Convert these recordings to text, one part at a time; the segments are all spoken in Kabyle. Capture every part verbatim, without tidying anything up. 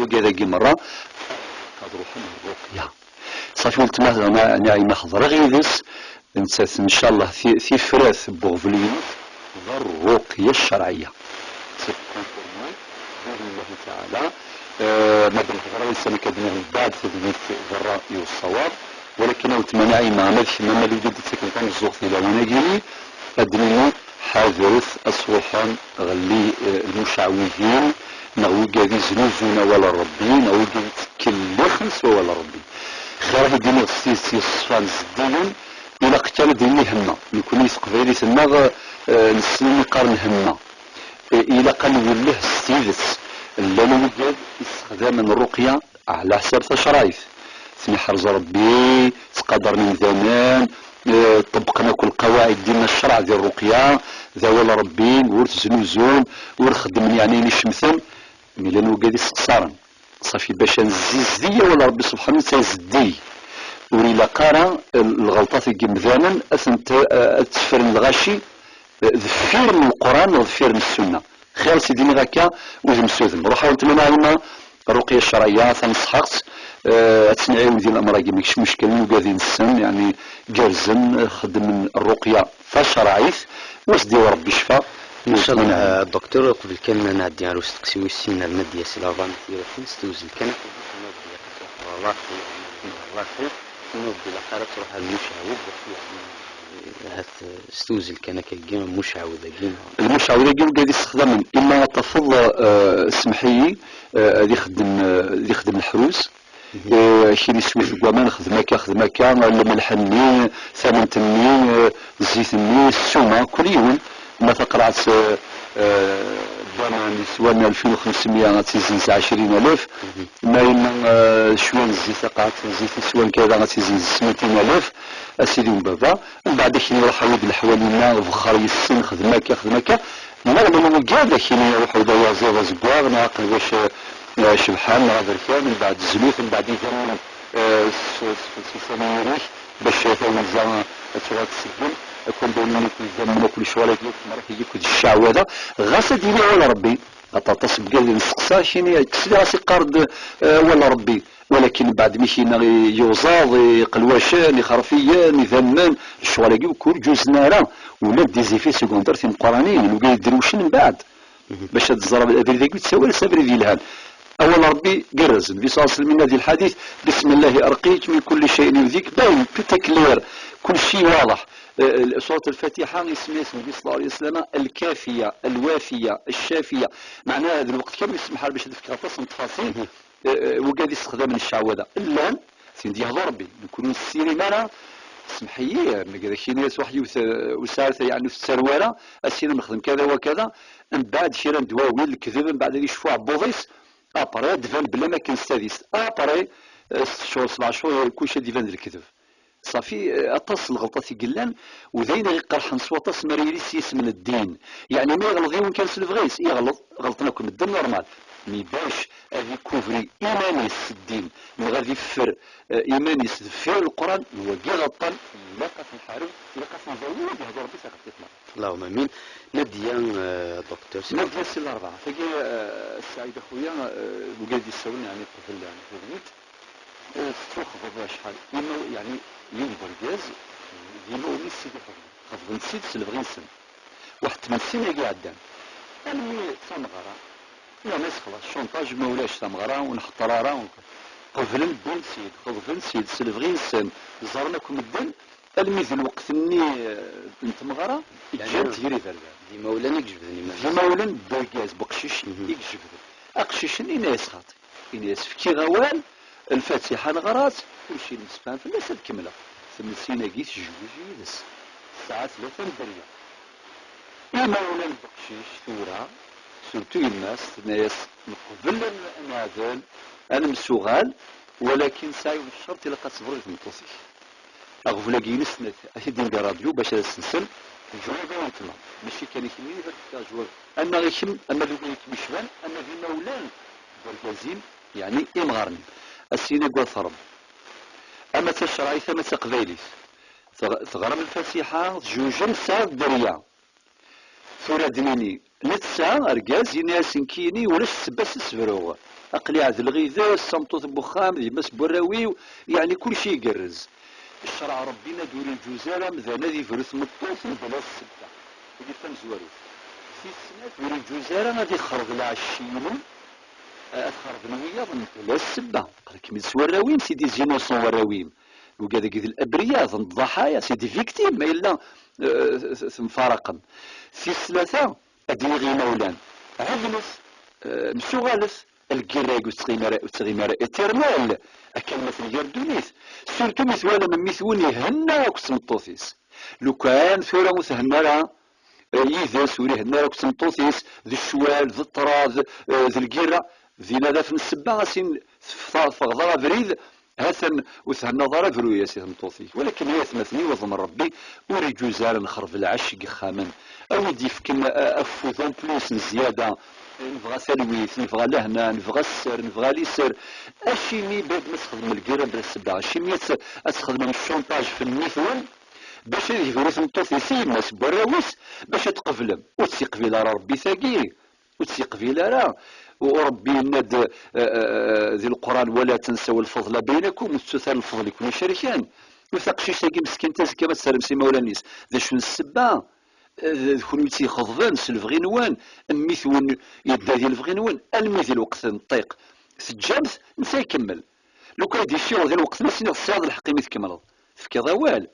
wigad-agi merra, ad ruḥen ɣer rruqya. Ṣafi weltma Naɛima xeḍreɣ yid-s, nettat ncallah ti-, tifrat n uɣbel-ines d rruqya ccerɛiyya. Ṣafi, bi idni Llah taɛala, eh, ma d lhedra yes-s akka d-nniɣ mbeɛd tadwilt d ṛṛay u ṣṣawab, walakin a weltma Naɛima, ama d kemm ama d wigad d-ittaken tameẓẓuɣt di lawan-agi, ad d-nini ḥadret ad truḥem ɣer li-, eh, lmucɛwihin neɣ wigad iznuzun awal n Ṛebbi neɣ wigad ittkellixen s wawal n Ṛebbi. Xir ad d-iniɣ s tidet yeṣfan zeddigen, ilaq kan ad d-nini hemma. Nekni s teqbaylit-nneɣ, eh, nessen ayen qqaren hemma. Eh, ilaq ad nwelleh s tidet. Llan wigad issexdamen ṛṛuqya ɛla ḥsab tacerɛit. Ten-iḥrez Ṛebbi, ttqadaren imdanen, eh, ṭebbqen akk lqawaɛid dinna ccreɛ di ṛṛuqya, d awal Ṛebbi, ur t-znuzun, ur xeddmen yeɛni ayen icemten, mi llan wigad isseqsaren. Ṣafi bac ad nezzizdig awal Ṛebbi subḥanu, ad nezdig. Ur ilaq ara, eh, lɣelṭat n yimdanen ad tent-, eh, ad tteffren lɣaci, eh, deffir n Leqran neɣ deffir n Ssunna. Xir s i d-iniɣ akka, udem s udem. Ruḥ a weltma Naɛima, ṛṛuqya ccerɛiyya, tanṣeḥ-aɣ-tt, eh, ad tt-nɛiwen di leɛmer-agi, ma kečč muckil n ugad inessen, yeɛni gerrzen, eh, xeddmen ṛṛuqya tacerɛit, u ad s-d-yawi Ṛebbi ccfa. Ncallah, eh, docteur, uqbel kan ad nɛeddi ar usteqsi wis sin, nerna-d yes Lavan Tiraten, s tewzel kan, ad nɛeddi ar usteqsi. Nnuɣ-d ilaq ara ad truḥ ar Mucɛawed, yeɛni, ahat, eh, s tewzel kan akkagi, Mucɛawed-agi. Lmucɛawed-agi wigad issexdamen, ima ad tafeḍ, eh, semmeḥ-iyi, eh, ad ixeddem, eh, ad ixeddem leḥruz, eh, kra iswi deg waman, xdem akka, xdem akka, lmelḥ-nni, tament-nni, eh, zzit-nni, ssuma, kul yiwen, ma taqerɛet, eh, eh, n waman yeswan alfin u xemsemya ad tt-izzenz ɛecrin alef, ma yella, eh, cwiya n zzit, taqerɛet n zzit yeswan kada ad tt-izzenz mitin alef, a sidi n baba. Mbeɛd akken iruḥ awi-d leḥwal-inna, bexxer yes-sen, xdem akka, xdem akka. Neɣ llan wigad akken iruḥ-d ayaziḍ azeggaɣ, neɣ aqelwac, eh, cebḥan, neɣ aberkan, mbeɛd zlut, mbeɛd idammen, eh, s, s, s, s, s, bac tawenza ad tuɣal tseggem, akk anda umi idammen, akk lecɣal-agi, akk lemraḥ-agi, akk d cceɛwada, ɣas ad d-yili awal Ṛebbi. Aṭaṭas n wigad i nesteqsa, kini, kkes liɣ-as iqqar-d, eh, awal Ṛebbi. Walakin mbeɛd mi kina i-, yuẓaḍ, iqelwacen, ixerfiyen, idammen, lecɣal-agi akk ur ǧuzen ara. Ula d des effets secondaires timeqqranin, n wigad idrewcen mbeɛd. Bac ad tẓer abrid-agi ur yettawal s abrid yelhan. Awal Ṛebbi gerrez. Nnbi ṣalla Llahu ɛalayhi wa sallam yenna di lḥadit: "Bismillahi arqiq, min kulli cay'in yu'dhik", bayen, tout est clair, kulci waḍeḥ. Eh, Surat Lfatiḥa, isem-is Nnbi ṣalla Llahu ɛalayhi wa sallam: "Lkafiya, Lwafiya, Lcafiya." Meɛna, d lweqt kan ur yessemḥal bac ad d-fkeɣ aṭas n ttfaṣil, eh, eh, wigad yessexdamen ccɛawada. Llan, tin d-yehḍu Ṛebbi, nekkni ur nessirim ara, semḥ-iyi, ma ad ak-yini s waḥ yiwet, eh, ur sɛiɣ ara, yeɛni ur tettaru ara, a s-yini nexdem kada wa kada, mbeɛd kra n ddwawi, lekdeb, mbeɛd ad yecfu aɛebbuḍ-is, après, ad d-tban belli am akken s tadist. Après, eh, s ccɣel, s leɛcur, kulci ad d-iban d lekdeb. Ṣafi, eh, aṭas n lɣelṭat i yellan, u d ayen i ɣ-iqerḥen s waṭas mi ara yili s yisem n ddin. Yeɛni, ma yeɣleḍ yiwen kan s lebɣi-s, yeɣleḍ, ɣelṭen akk medden, normal. Mi bac ad ikubri iman-is s ddin, neɣ ad iffer, eh, iman-is deffir Leqran, d wagi ɣelṭen, ilaq ad t-nḥareb, ilaq ad t-nẓawi, ad yehdu Ṛebbi taxeṭṭit-nneɣ. Allahumma amin. Nadia, eh, docteur, si Nadia si Larebɛa. Tagi, eh, Saɛid a xuya, eh, wigad yessawlen, yeɛni, qbel, yeɛni, tagnit, eh, tettwaxḍeb acḥal. Imaw-, yeɛni, yiwen n urgaz, d imawlan-is i t-id-ixeḍben. Xeḍben-t-id s lebɣi-nsen. Waḥed tment sin-agi iɛeddan. Almi d tameɣra, nnan-as xlaṣ, chantage, ma ulac tameɣra, ur nḥeṭṭer ara, ur nq-, qeblen, wwin-t-id, xeḍben-t-id s lebɣi-nsen, ẓran akk medden, almi d lweqt-nni, eh, n tmeɣra, ǧǧan-t gar iberdan. D imawlan i ijebden iman-nsen. D imawlan n urgaz, n uqcic, mhm, i ijebden. Aqcic-nni yenna-yas xaṭi. Ini-as fkiɣ awal, Lfatiḥa neɣra-tt, kulci nemsefham fell-as, ad kemmleɣ. Tment sin-agi tejwej yid-s. Tesɛa tlata n dderya. Imawlan n uqcic tura, surtout yemma-s, tenna-yas: "Neqbel ad n-, ad neɛdel, ad nemsuɣal, walakin tesɛa yiwen n ccerṭ, ilaq ad tebruḍ i tmeṭṭut-ik." Aɣbel-agi-ines, ad t-id-indi ṛṛadyu bac ad as-nsel, teǧǧureḍ a weltma. Mačči kan i kemmi i ad tefkeḍ jwab. Ama i kemm, ama d win i kem-icban, ama d imawlan n urgaz-im, yeɛni imɣaren-im. A s-yini agad Ṛebbi. Ama d tacerɛit, ama d taqbaylit. Teɣ-, teɣram Lfatiḥa, tjewjem, tesɛiḍ dderya. Tura ad d-nini, netta, argaz, yenna-as: "Nekkini ulac ssebba s sebruɣ. Aql-i ɛedleɣ yid-s, d tameṭṭut n wexxam, d yemma-s n warraw-iw, yeɛni kulci igerrez." Ccreɛ n Ṛebbi yenna-d ur iǧuz ara amdan ad ibru tmeṭṭut mebla ssebba. Tagi d tamezwarut. Tis snat, ur iǧuz ara ad ixreb lɛecc-inu, ad xerben wiyaḍ mebla ssebba. Aql-ikem-id s warraw-im, c'est des innocents warraw-im. Wigad-agi d l'abriya, d ḍḍaḥaya, c'est des victimes, ma yella, eh, temfaraqem. Tis tlata, ad d-iniɣ i yimawlan, ɛedlet, eh, msuɣalet, lgirra-agi ur tettɣimi ara, ur tettɣimi ara éternel, akken ma tenger ddunit. Surtout mi twalam mmi-twen ihenna akked tmeṭṭut-is. Lukan tura ur thenna ara, eh, yid-s, ur ihenna ara akked tmeṭṭut-is, d ccwal, d ṭṭrad, eh, d lgirra, dinna d af n ssebba, a s-in tef-, teffɣeḍ ara abrid, ha-t-an ur thennaḍ ara, bru-yas i tmeṭṭut-ik. Walakin ay atmaten, iwaḍen n Ṛebbi, ur iǧuz ara nexreb lɛecc deg yexxamen. A wi d-yefken a-, afud en plus n zzyada, nebɣa talwit, nebɣa lehna, nebɣa sser, nebɣa liser. Acimi bac ma txedmem lgirra mebla ssebba? Acimi ad t-, ad txedmem chantage f mmi-twen? Bac ad yebru tmeṭṭut-is i yemma-s n warraw-is, bac ad tqeblem. Ur tt-yeqbil ara Ṛebbi tagi. Ur tt-yeqbil ara. U Ṛebbi yenna-d, eh, eh, di Leqran: "Wala tansaw lfeḍla baynakum", ur tettut ara lfeḍl i ken-icerken. U taqcict-agi meskint azekka ma tt-terrem s imawlan-is. D acu n ssebba? Eh, d, d kunwi i tt-ixeḍben s lebɣi-nwen, mmi-twen yedda di lebɣi-nwen, almi di lweqt n ṭṭiq teǧǧam-t, netta ikemmel. Lukan i d-yecciɣ di lweqt-nni, s-, tesɛiḍ lḥeqq imi tkemmleḍ. Tefkiḍ awal.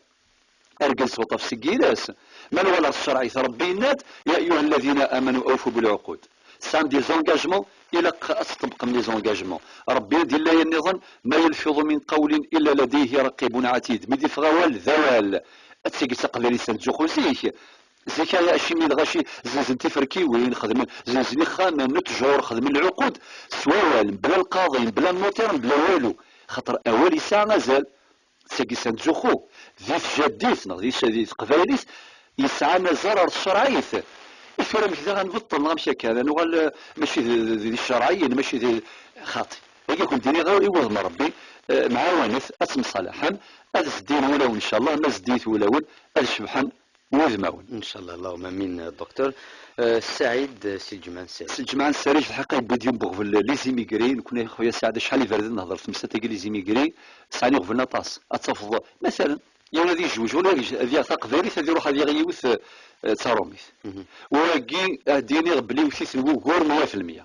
Argaz s waṭṭaf seg yiles. Ma nwala ɣer tcerɛit, Ṛebbi yenna-d: "Ya ayyuha alladhina amanu awfu bil uqud." Tesɛam des engagements, ilaq ad tṭebbqem les engagements. Ṛebbi ad d-illa yan nniḍen: "Ma yalfiḍu min qawlin illa ladayhi raqibun atid." Mi d-iffeɣ awal, d awal. Ad tagi d taqbaylit n ttzuxxu zik. Zik ay acimi dɣa ci-, zzenzen tiferkiwin, xedmen, zzenzen ixxamen, ttjur, xedmen lɛuqud, s wawal, mebla lqaḍi, mebla nnuṭir, mebla walu. Xaṭer awal yesɛa azal. Tagi s-, nettzuxxu di tjaddit neɣ di, di teqbaylit yesɛan azal ar tcerɛit. I tura amek daɣ ad nbeṭṭel neɣ amek akka? Ad nuɣal, eh, mačči d, d, d icerɛiyen, mačči d xaṭi. Dagi ad kent-iniɣ i wudem n Ṛebbi, eh, mɛawanet, ad temṣalaḥem, ad zeddiyen wulawen, ncallah, ma zeddiyit wulawen, ad cebḥen wudmawen. Ncallah, Allahumma amin, docteur. Euh, Saïd, euh, si Ǧemɛa n Sarij. Si Ǧemɛa n Sarij, lḥaqa, yewwi-d yiwen n uɣbel, les immigrés, nekkni, a xuya Saɛid, acḥal iberdan nehder temsalt-agi, les immigrés, sɛan iɣeblan aṭas. Ad tafeḍ, masalan, yiwen ad yejwej, wala ad yej-, ad yaɣ taqbaylit, ad iruḥ ad yaɣ yiwet, euh, d taṛumit. Mhm. Wagi, ad d-iniɣ belli iwet-iten wugur meyya fi lmeyya.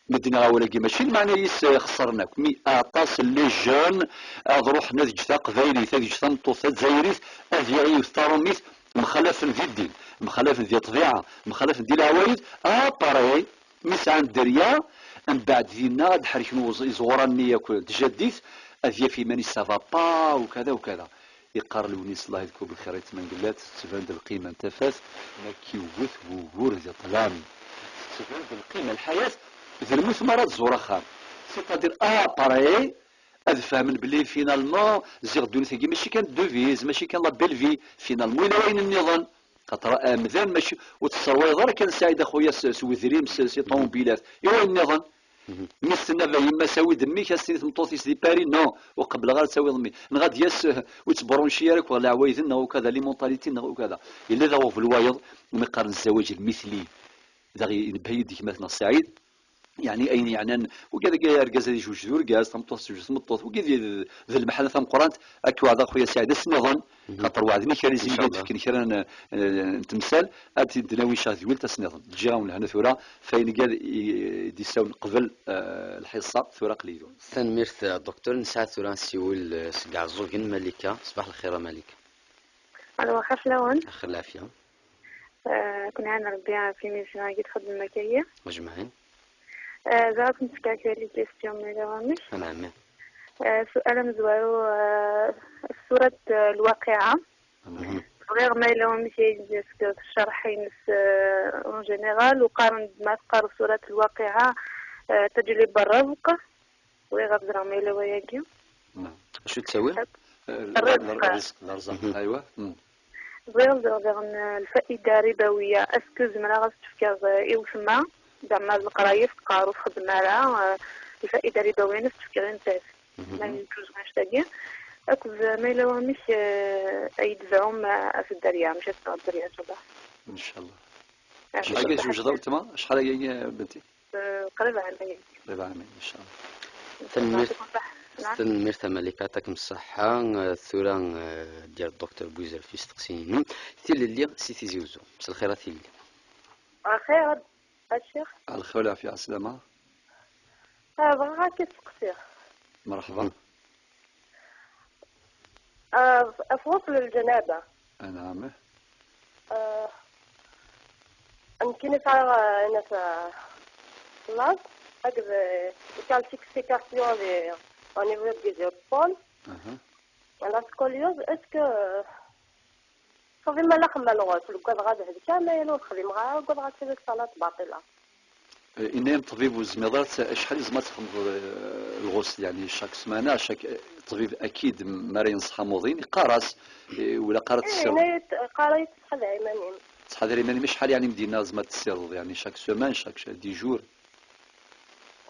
Mi d-nniɣ awal-agi, mačči d meɛna-is, eh, xeṣren akk, mi aṭas n les jeunes ad ruḥen ad ǧǧ taqbaylit, ad ǧǧ tameṭṭut tazzayrit, ad yaɣ yiwet taṛumit, mxalafen di ddin, mxalafen di ṭṭbiɛa, mxalafen di leɛwayed, après, mi sɛan dderya, mbeɛd dinna ad d-ḥerken uẓ-, iẓuran-nni akk n tjaddit, ad yaf iman-is ça va pas, ukada, ukada. Iqqar Lewnis, Allah yedku belxir i tmengellat, tettban-d lqima n tafat, ma k-iwwet wugur di ṭṭlam. Tettban-d lqima n lḥayat, d lmut mi ara tẓur axxam. C'est-à-dire, après, ad fehmen belli, finalement, ziɣ ddunit-agi mačči kan devise, mačči kan la belle vie, finalement, yella wayen nniḍen. Xaṭer amdan mačči, ur tesserwayeḍ ara kan Saɛid a xuya s, s wedrim, s, s ṭumubilat, i wayen nniḍen. Mi s-tenna ba yemma-s awi-d mmi-k, ad s-tini tmeṭṭut-is di Paris, non, ur qebbleɣ ara ad tawiḍ mmi. Neɣ ad d-yas, eh, ur ttbṛunci ara akk ɣer leɛwayed-nneɣ ukada, les mentalités-nneɣ ukada. Yella daɣ uɣbel wayeḍ, umi qqaren zzawaǧ lmitli. Daɣ inebha-yi-d gma-tneɣ Saɛid, yeɛni ayen yeɛnan, wigad-agi argaz ad yejweǧ d urgaz, tameṭṭut ad tejweǧ d tmeṭṭut, wigi d, d lemḥala tameqqrant, ad k-weɛdeɣ xuya Saɛid ass nniḍen, xaṭer weɛden-ik ar izmi ad fken kra n, n temsal, ad t-id-nawi ncah di wilt ass nniḍen. Ǧǧiɣ-awen lehna tura, f ayen i d-, i d-issawen qbel, eh, lḥiṣṣa, tura aql-i dun. Tanemmirt, a Docteur. Nesɛa tura asiwel, eh, seg Iɛeẓẓugen, Malika. Ṣbaḥ lxir a Malika. Alo, xef lawen. Axir lɛafya. Eh, kun ɛan Rebbi ɣef imisyon-agi txeddmem akkayi. Ajmaɛin. Eh, ẓriɣ ad kem-fkeɣ kra n les questions, ma yella wamek. Anɛam. Eh, sual amezwaru, eh, surat, eh, Lwaqiɛa. Anɛam. Bɣiɣ ma yella wamek ay d-tefkeḍ ccerḥ-ines, eh, en général, u qqaren-d ma teqqar surat Lwaqiɛa, eh, tajlib rrezq. Bɣiɣ ad ẓreɣ ma yella wayagi. Naam. Acu tettawi? Eh, rrezq. Rrezq, rrezq. Mhm. Aywa. Mm. Bɣiɣ ad ẓreɣ daɣen, eh, lfaida ribawiya. Est-ce que zemreɣ ad tt-fkeɣ, eh, i wetma? Zeɛma leqraya teqqar ur txeddem ara, eh, lfaida ribawiya ad tt-fkeɣ i nettat. Mhm. Ma yeǧǧuz wanect-agi. Akked ma yella wamek, eh, ay d-tdɛum, eh, ɣef dderya, amek ad teffeɣ dderya, inchallah. Inchallah. Acḥal ay tewjed a weltma? Acḥal ay, a bnti? Eh, qrib ɛamayen. Qrib ɛamayen, inchallah. Tanemmirt, tanemmirt a Malika, yɛṭikem ṣṣeḥḥa. Eh, tura, eh, ad d-yerr Docteur Bouizerf isteqsiyen-inem. Tilelli si Tizi Uzzu. Mselxir a Tilelli. Axir, a ccix. Ɛelxir u lɛafya, ɛeslama. Ah, bɣiɣ ad k-id-steqsiɣ. Merḥba. Mhm. Ah, ɣef ɣusl lǧanaba. Anɛam. Ah, nekkini sɛiɣ, ah, ayen as, ah, laẓ, akked, eh, une calcification di, au niveau des épaules. Aha. La scoliose, est-ce que, euh, xdimeɣ ala xemma n lɣusl, ugadeɣ ad helkeɣ, ma yella ur xdimeɣ ara, ugadeɣ ad tili ṣṣalat baṭila. Eh, yenna-yam ṭṭbib ur tezmireḍ ara ad t-, acḥal i tzemreḍ ad txedmeḍ, eh, lɣusl, yeɛni chaque semaine, chaque, eh, ṭṭbib akid m-, mi ara yenṣeḥ amuḍin, yeqqar-as, eh, ur ilaq ara ad tessireḍ. Yenna-yi-d, yeqqar-iyi-d ttḥadar iman-im. Ttḥadar iman-im, acḥal yeɛni i m-d-yenna tzemreḍ ad tessireḍ, yeɛni chaque semaine, chaque, chaque dix jours?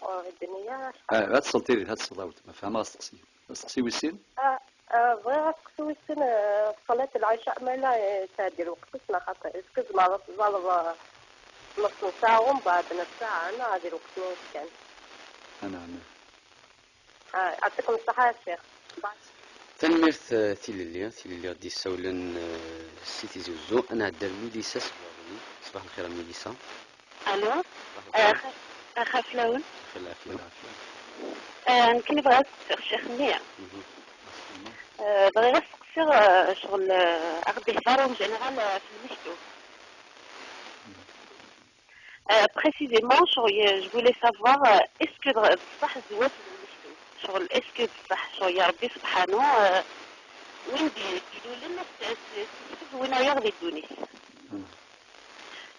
Ur d-yenni ara acḥal. Ah, ad tesleḍ tiririt, ad tesleḍ a weltma, fehmeɣ asteqsi. Asteqsi wis sin? Ah, ah, bɣiɣ asteqsi wis sin, eh, ṣṣalat lɛica, ma yella, eh, tɛeddi lweqt-is neɣ xaṭi? Est-ce que tzemreḍ ad teẓẓaleḍ, eh, nus n ssaɛa, umbeɛd nus ssaɛa, neɣ di lweqt-nnes kan? Anɛam. Ah, yɛṭikum ṣṣeḥḥa a ccix. Tanemmirt, eh, Tilelli, Tilelli i d-yessawlen, eh, si Tizi Uzzu. Ad nɛeddi ar Milisa seg Waɣli. Ṣbaḥ lxir a Milisa. Alo. Alo. Eh, xa-, eh, xef lawen. Xef lawen. Eh, nekkni bɣiɣ ad steqsiɣ ccix-nni. Mhm. Eh, bɣiɣ ad steqsiɣ, eh, ccɣel, eh, aɣ-d-ihḍer en général, eh, f lmektub. Euh, précisément, ccɣel, je voulais savoir, euh, est-ce que d-, d ṣṣeḥ zzwaǧ d lmektub? Ccɣel, est-ce que d ṣṣeḥ, ccɣel ya Rebbi subḥanu, euh, win d-, d-ilulen s, s, s lmektub, win ay aɣ di ddunit?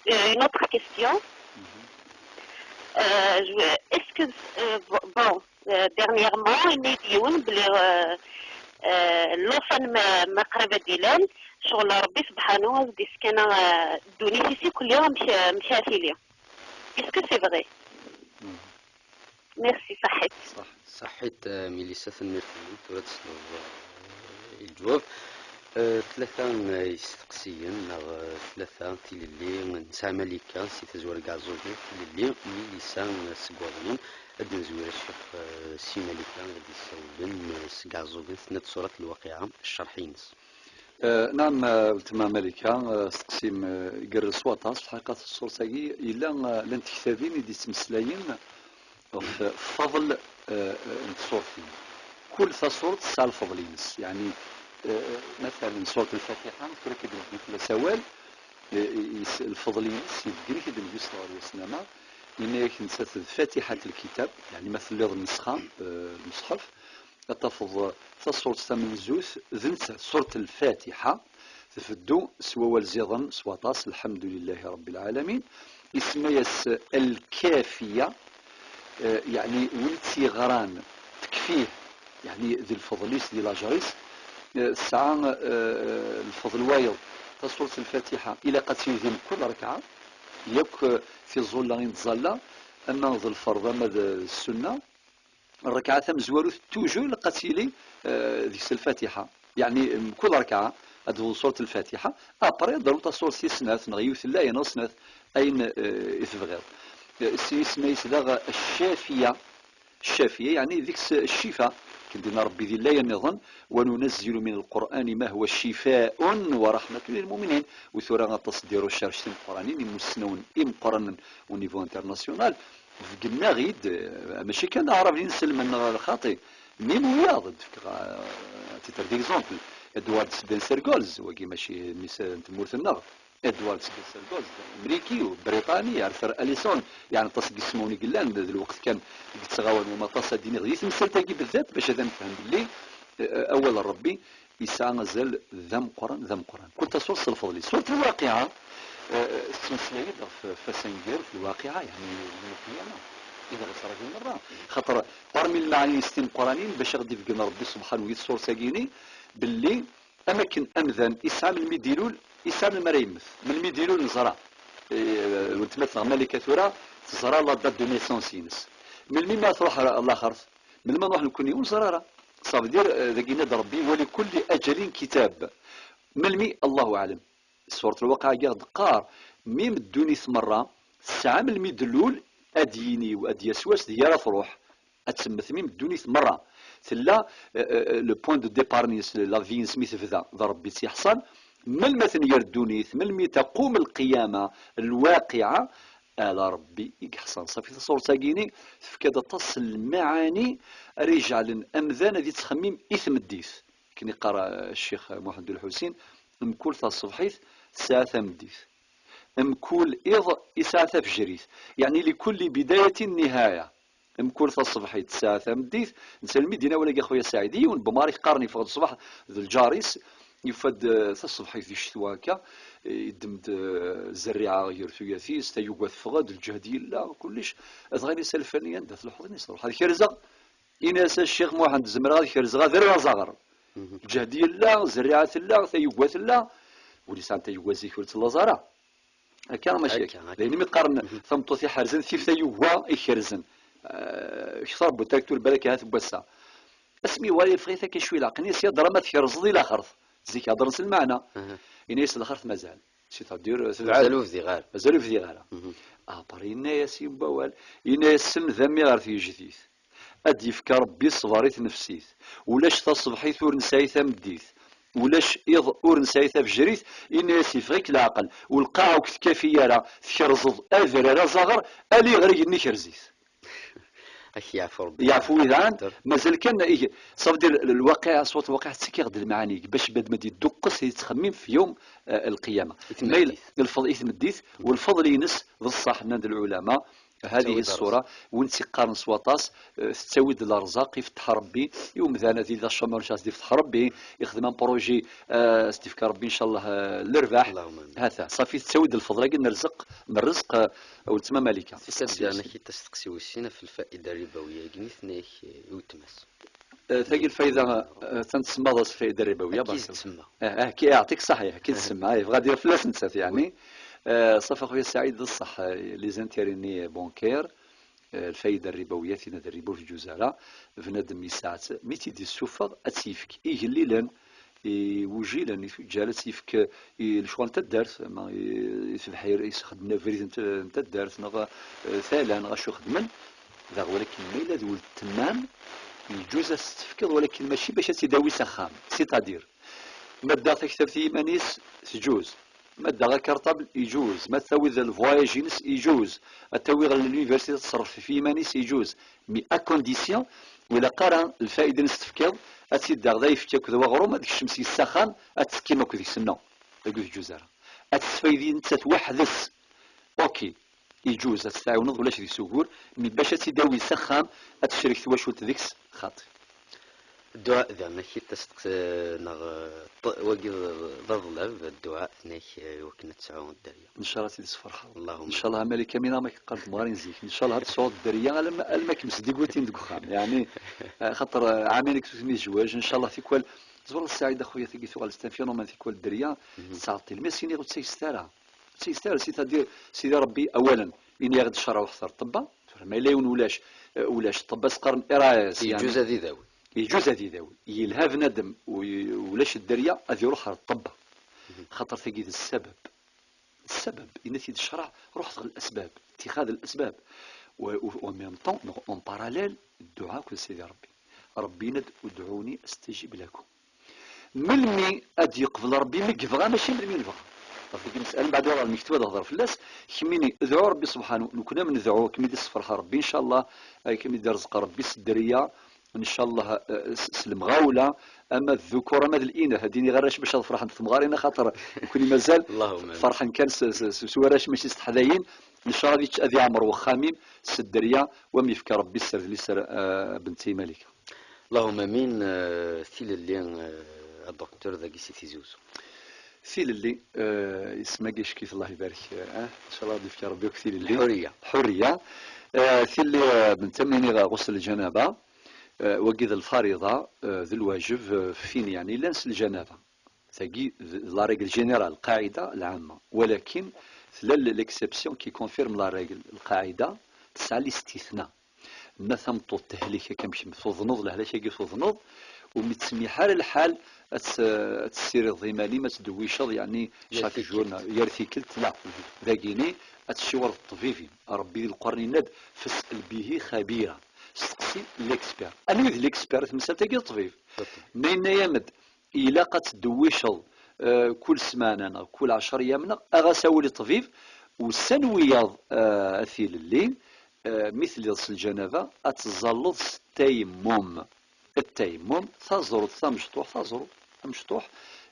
Euh, une autre question. Euh, je veux, est-ce que, euh, bo-, bon, euh, dernièrement, yenna-yi-d yiwen belli, euh, euh, llufan ma, ma qrib ad d-ilal, ccɣel Rebbi subḥanu ad d-iskan, euh, ddunit-is ikelli amek, amek ara tili. Est-ce que c'est vrai? Merci, ṣaḥḥit. Ṣaḥ-, ṣaḥḥit, eh, Milisa, tanemmirt-nnem. Tura ad tesleḍ, eh, i leǧwab. Eh, tlata n yisteqsiyen, neɣ, eh, tlata n tilelli, nesɛa Malika si tazwara n Iɛeẓẓugen, tilelli, Milisa, eh, seg Waḍli. Ad d-nezwir a ccix, eh, si Malika, ad d-yessawlen, eh, seg Iɛeẓẓugen, tenna-d ṣṣurat n lwaqiɛa, ccerḥ-ines. Eh, naɛam, eh, weltma Malika, eh, asteqsi-m, eh, igerrez s waṭas. Lḥaqiqa, ṣṣurat-agi yella, eh, llant tektabin i d-yettmeslayen, eh, ɣef fadl, eh, n tṣurtin. Kul taṣurt tesɛa lfeḍl-ines. Yeɛni, eh, matalan, ṣurt Lfatiḥa, tura akka d-nebdu fell-as awal, eh, is-, lfeḍl-ines, yebgen-it-id Nnbi ṣella Llahu ɛalayhi wa sellama, yenna-yak nettat d fatiḥat lkitab, yeɛni ma telliḍ nesxa, eh, lmeṣḥef, ad tafeḍ taṣurt tamenzut d nettat, ṣurt Lfatiḥa, tbeddu s wawal ziḍen s waṭas, Lḥemdu lillahi Ṛebbi lɛalamin. Isemma-yas Lkafiya, eh, yeɛni win i tt-yeɣran tekfi-t, yeɛni di lfeḍl-is, di lajer-is, eh, tesɛa, eh, lfeḍl wayeḍ. Taṣurt Lfatiḥa ilaq ad tili di mkul ṛekɛa, yakk, eh, tiẓulla i nettẓalla, ama d lferḍ ama d ssunna. Ṛṛekɛa tamezwarut, toujours ilaq ad tili, eh, deg-s Lfatiḥa. Yeɛni, mkul ṛṛekɛa ad tebḍu ṣurt Lfatiḥa, après ad d-taruḍ taṣurt tis snat, neɣ yiwet n layen neɣ snat, ayen, eh, i tebɣiḍ. Eh, s-, isemma-yas daɣ Ccafiya. Ccafiya, yeɛni deg-s ccifa. Akken d-yenna Ṛebbi di layen nniḍen, وننزل من القرآن ما هو شفاء ورحمة للمؤمنين. U tura aṭas n recherches timeqqranin, imussnawen imeqqranen au niveau international, beggen-aɣ-id, eh, mačči kan aɛraben inselmen neɣ lxaṭi, même wiyaḍ, ad d-fkeɣ, eh, à titre d'exemple, Edward Spencer Golds, wagi mačči mmi-s n tmurt-nneɣ, Edward Spencer Golds, d Amriki, u Briṭani, Arthur Allison, yeɛni aṭas n yismawen i yellan, d, d lweqt kan i yettɣawan wama aṭas ad d-iniɣ di temsalt-agi bezzaf, bac ad nefhem belli, eh, awal n Ṛebbi yesɛa azal d ameqqran, d ameqqran. Kul taṣurt s lfeḍl-is. Ṣurt Lwaqiɛa, eh, tettmeslay-d ɣef, ɣef wass aneggaru, f Lwaqiɛa, yeɛni yawm lqiyama, i d aɣ-yettṛajun merra. Xaṭer, parmi lmeɛani-ines timeqqranin, bac aɣ-d-ibeggen Ṛebbi subḥanahu di tṣurt-agi-ni, belli am akken amdan isɛa melmi d-ilul, isɛa melmi ara yemmet. Melmi d-ilul neẓra. Eh, weltma-tneɣ Malika tura teẓra la date de naissance-ines. Melmi mi ara truḥ ɣer laxert? Melmi ara nruḥ nekkni? Ur neẓri ara. Ça veut dire, eh, dagi yenna-d Ṛebbi, ولكل أجل كتاب. Melmi? Allahu aɛlam. Surat Lwaqiɛa i aɣ-d-teqqar, même ddunit merra tesɛa melmi d-tlul, ad d-yini, ad d-yas wass deg ara truḥ. Ad temmet même ddunit merra. Tella, eh, eh, le point de départ-ines, la vie-ines mi tebda, d Ṛebbi i tt-iḥṣan. Melmi ad tenger ddunit, melmi taqum lqiyama, lwaqiɛa, ala Ṛebbi i iḥṣan. Ṣafi taṣurt-agi-ni tefka-d aṭas n lmaɛani ara ijeɛlen amdan ad ittxemmim i tmeddit. Akken iqqar, eh, Ccix Muḥend Ulḥusin, mkul taṣebḥit tesɛa tameddit. Mkul iḍ yesɛa tafejrit. Yeɛni, لكل بداية نهاية. Mkul taṣebḥit tesɛa tameddit. Netta almi d-yenna wala-gi a xuya Saɛid, yiwen n Bemar i yeqqaren yeffeɣ-d ṣṣbeḥ d lǧar-is, yufa-d, eh, taṣebḥit di ccetwa akka, eh, yeddem-d, eh, zerriɛa gar tuyat-is, tayuga teffeɣ-d, lǧehd yella, kullec. Dɣa yenna-as a lfani, anda telḥuḍ? Yenna-as, ruḥ ad kerzeɣ. Ini-as a Ccix Muḥend, zemreɣ ad kerzeɣ, ad rreɣ azaɣer. Lǧehd yella, zerriɛa tella, tayuga tella. Win yesɛan tayuga zik ur tellaẓ ara. Akka mačči akka. Akka, akka. D ayen mi qqaren tameṭṭut iḥerzen, tif tayuga ikerzen. Eh, kter bu traktur balak ahat n wass-a. Asmi wara yeffeɣ-it akka cwi leɛqel, ini-as, ya ddṛa ma tkerzeḍ i laxert. Zik heddren s lmeɛna. Ini-as laxert mazal. C'est-à-dire, mazal ur bdiɣ ara. Mazal ur bdiɣ ara. Après, yenna-as yiwen wawal, yenna-as, send a mmi ɣer tgejdit. Ad d-yefk Ṛebbi ṣṣber i tnefsit. Ulac taṣebḥit ur nesɛi tameddit. Ulac iḍ ur nesɛi tafejrit. Yenna-as, yeffeɣ-ik leɛqel. U lqaɛa ur k-tkafi ara. Tkerzeḍ adrar azaɣer, ali ɣer igenni kerz-it. Ak yeɛfu Ṛebbi. Yeɛfu widan, mazal kan ig-, ça veut dire, lwaqiɛa, ṣṣwat lwaqiɛa tettak-aɣ-d lmeɛani, bac bnadem ad yedduqqes, ad yettxemmim f yawm, eh, lqiyama. I tmeddit. Ma yella lfeḍ-, i tmeddit, u lfeḍl-ines, d ṣṣeḥ, nnan-d lɛulama, هذه الصورة, win tt-iqqaren s waṭas, eh, tettawi-d lerzaq, ifetteḥ Ṛebbi i umdan, ad yili d acamar, ad s-d-ifetteḥ Ṛebbi, ixdem un projet, eh, ad s-d-ifk Ṛebbi, ncallah, eh, lerbaḥ. Allahumma amin. Hata, ṣafi, tettawi-d lfeḍl-agi n rrezq, n rrezq, eh, weltma Malika. Tisadda-nnek i d-asteqsi wis sin ɣef lfaida rribawiya-agi, i tenna-yak, eh, i weltma-s. Eh, tagi lfayda, eh, attan tsemmaḍ-as lfayda rribawiya, akka i tsemma. Eh, eh, ki-, yeɛṭik ṣṣeḥ, eh, akka i tsemma, eh, yebɣa ad d-yerr fell-as nettat, yeɛni. Eh, ṣafi, a xuya Saɛid, d ṣṣeḥ, eh, les intérêts-nni bancaires, eh, lfayda rribawiya, tinna d rriba ur teǧǧuz ara, bnadem yesɛa-tt, mi tt-id-yessufeɣ, ad tt-yefk igellilen, i wujilen, i tuǧǧal, ad tt-yefk i lecɣal n taddart, ama i, i tebḥir, i s-xedmen abrid n t-, n taddart, neɣ, eh, tala, neɣ acu xedmen, daɣ walakin ma yella d weltma-m, yeǧǧuz ad s-tt-tefkeḍ, walakin mačči bac ad tt-id-tawi s axxam. C'est-à-dire, ma ddaɣ taktabt i yiman-is, teǧǧuz. Ma d-taɣ akarṭabl, iǧuz. Ma tawiḍ lvoyage-ines, iǧuz. Ad tawiḍ ɣer l'université, ad teṣref ɣef yiman-is, iǧuz. Mais à condition, ur ilaq ara lfayda-ines tefkiḍ, ad tt-id-taɣ d ayefki akked waɣrum, ad kecm seg-s s axxam, ad tettekkim akked deg-s. Non, dagi ur teǧǧuz ara. Ad tesfaydi nettat weḥd-s. Ok, iǧuz ad tt-tɛiwneḍ, ulac deg-s ugur, mais bac ad tt-id-tawi s axxam, ad tecrek twacult deg-s, xaṭi. Dduɛa daɣen ak-id-tasteqsi neɣ, eh, ṭ- wagi d d aḍlab, dduɛa nek, eh, i wakken ad tesɛu dderya. Ncallah ad tt-id-tesferḥeḍ. Allahumma. Ncallah a Malika Mina, ma k-qqar temɣarin zik, ncallah ad tesɛuḍ dderya alma alma kem-sdigutin deg uxxam, yeɛni, eh, xaṭer, eh, ɛamin i kem-tuzmi zwaǧ, ncallah tikwal, tzewreḍ Saɛid a xuya, tagi tuɣal c'est un phénomène, tikwal dderya tettɛeṭṭil, mais sini ur ttayset ara. Ur ttayset ara, c'est-à-dire, Sidi Rebbi, awalen, ini-aɣ-d ccṛeɛ ur ɣ-terreḍ ṭṭebba. Tura ma yella yiwen ulac, eh, ulac ṭṭebba, s-qqaren R A S, yeɛni, yeǧuz ad idawi. Yeǧuz ad idawi. Yelha bnadem u-, ulac dderya, ad iruḥ ɣer ṭṭebba. Xaṭer tagi d ssabab. Ssabab, yenna-t-id ccṛeɛ, ruḥet ɣer lasbab, اتخاذ الأسباب. و, و, و en même temps, neɣ en parallèle, dduɛa akked Sidi Rebbi. Rebbi yenna-d, ادعوني أستجب لكم. Melmi ad yeqbel Rebbi? Mi yebɣa, mačči melmi nebɣa. Ɣef deg imesalen, mbeɛd uɣal lmektub ad hḍer fell-as. Kemmini, dɛu Rebbi subḥanu, nekkni am nedɛu, akken i d-issefreḥ Rebbi, ncallah, akken i d-irzeq Rebbi s dderya, ncallah, eh, s, s lemɣawla, ama d ddukur, ama d linah, ad d-iniɣ arrac bac ad ferḥen temɣarin, axaṭer nekkni mazal Allahumma amin. Ferḥen kan s, s, s, s warrac, mačči s teḥdayin, ncallah ad yečč, ad yeɛmer wexxam-im s dderya, wa mi yefka Rebbi sser d liser, eh, bnti Malika. Allahumma amin. Eh, tilelli, eh, a docteur, dagi si Tizi Uzzu. Tilelli, eh, isem-agi icek-it, Allah ibarek, eh, ncallah ad d-yefk Rebbi akk tilelli. Lḥuriya. Lḥuriya. Eh, tilelli, eh, bnti am iniɣ ɣusl lǧanaba, eh, wagi d lfariḍa, eh, d lwajeb, eh, f win yeɛni yellan s lǧanaba. Tagi d, d la règle générale, lqaɛida lɛamma. Walakin tella l-, l'exception qui confirme la règle. Lqaɛida tesɛa listithna. Ma tameṭṭut tehlek, akka am kemm tuḍneḍ, lehlak-agi tuḍneḍ, umi tsemmiḥ ara lḥal ad tt-, ad tessirideḍ iman-im, ad tdewwiceḍ, yeɛni, chaque jour, yir tikkelt, la. Dagini, ad tessiwreḍ ṭṭbib-im. Rebbi di Lqur'an yenna-d, فاسأل به خبيرا. Steqsi l'expert. Anwa i d l'expert? Tamsalt-agi d ṭṭbib. Ma yenna-yam-d, ilaq ad tdewwiceḍ, eh, kul ssmana neɣ kul ɛecra yyam neɣ, aɣ-as awal i ṭṭbib, ussan wiyaḍ, eh, a tilelli, eh, mi telliḍ s lǧanaba, ad teẓẓalleḍ s ttayammum. Ttayammum, taẓrut tamecṭuḥt, taẓrut amecṭuḥ,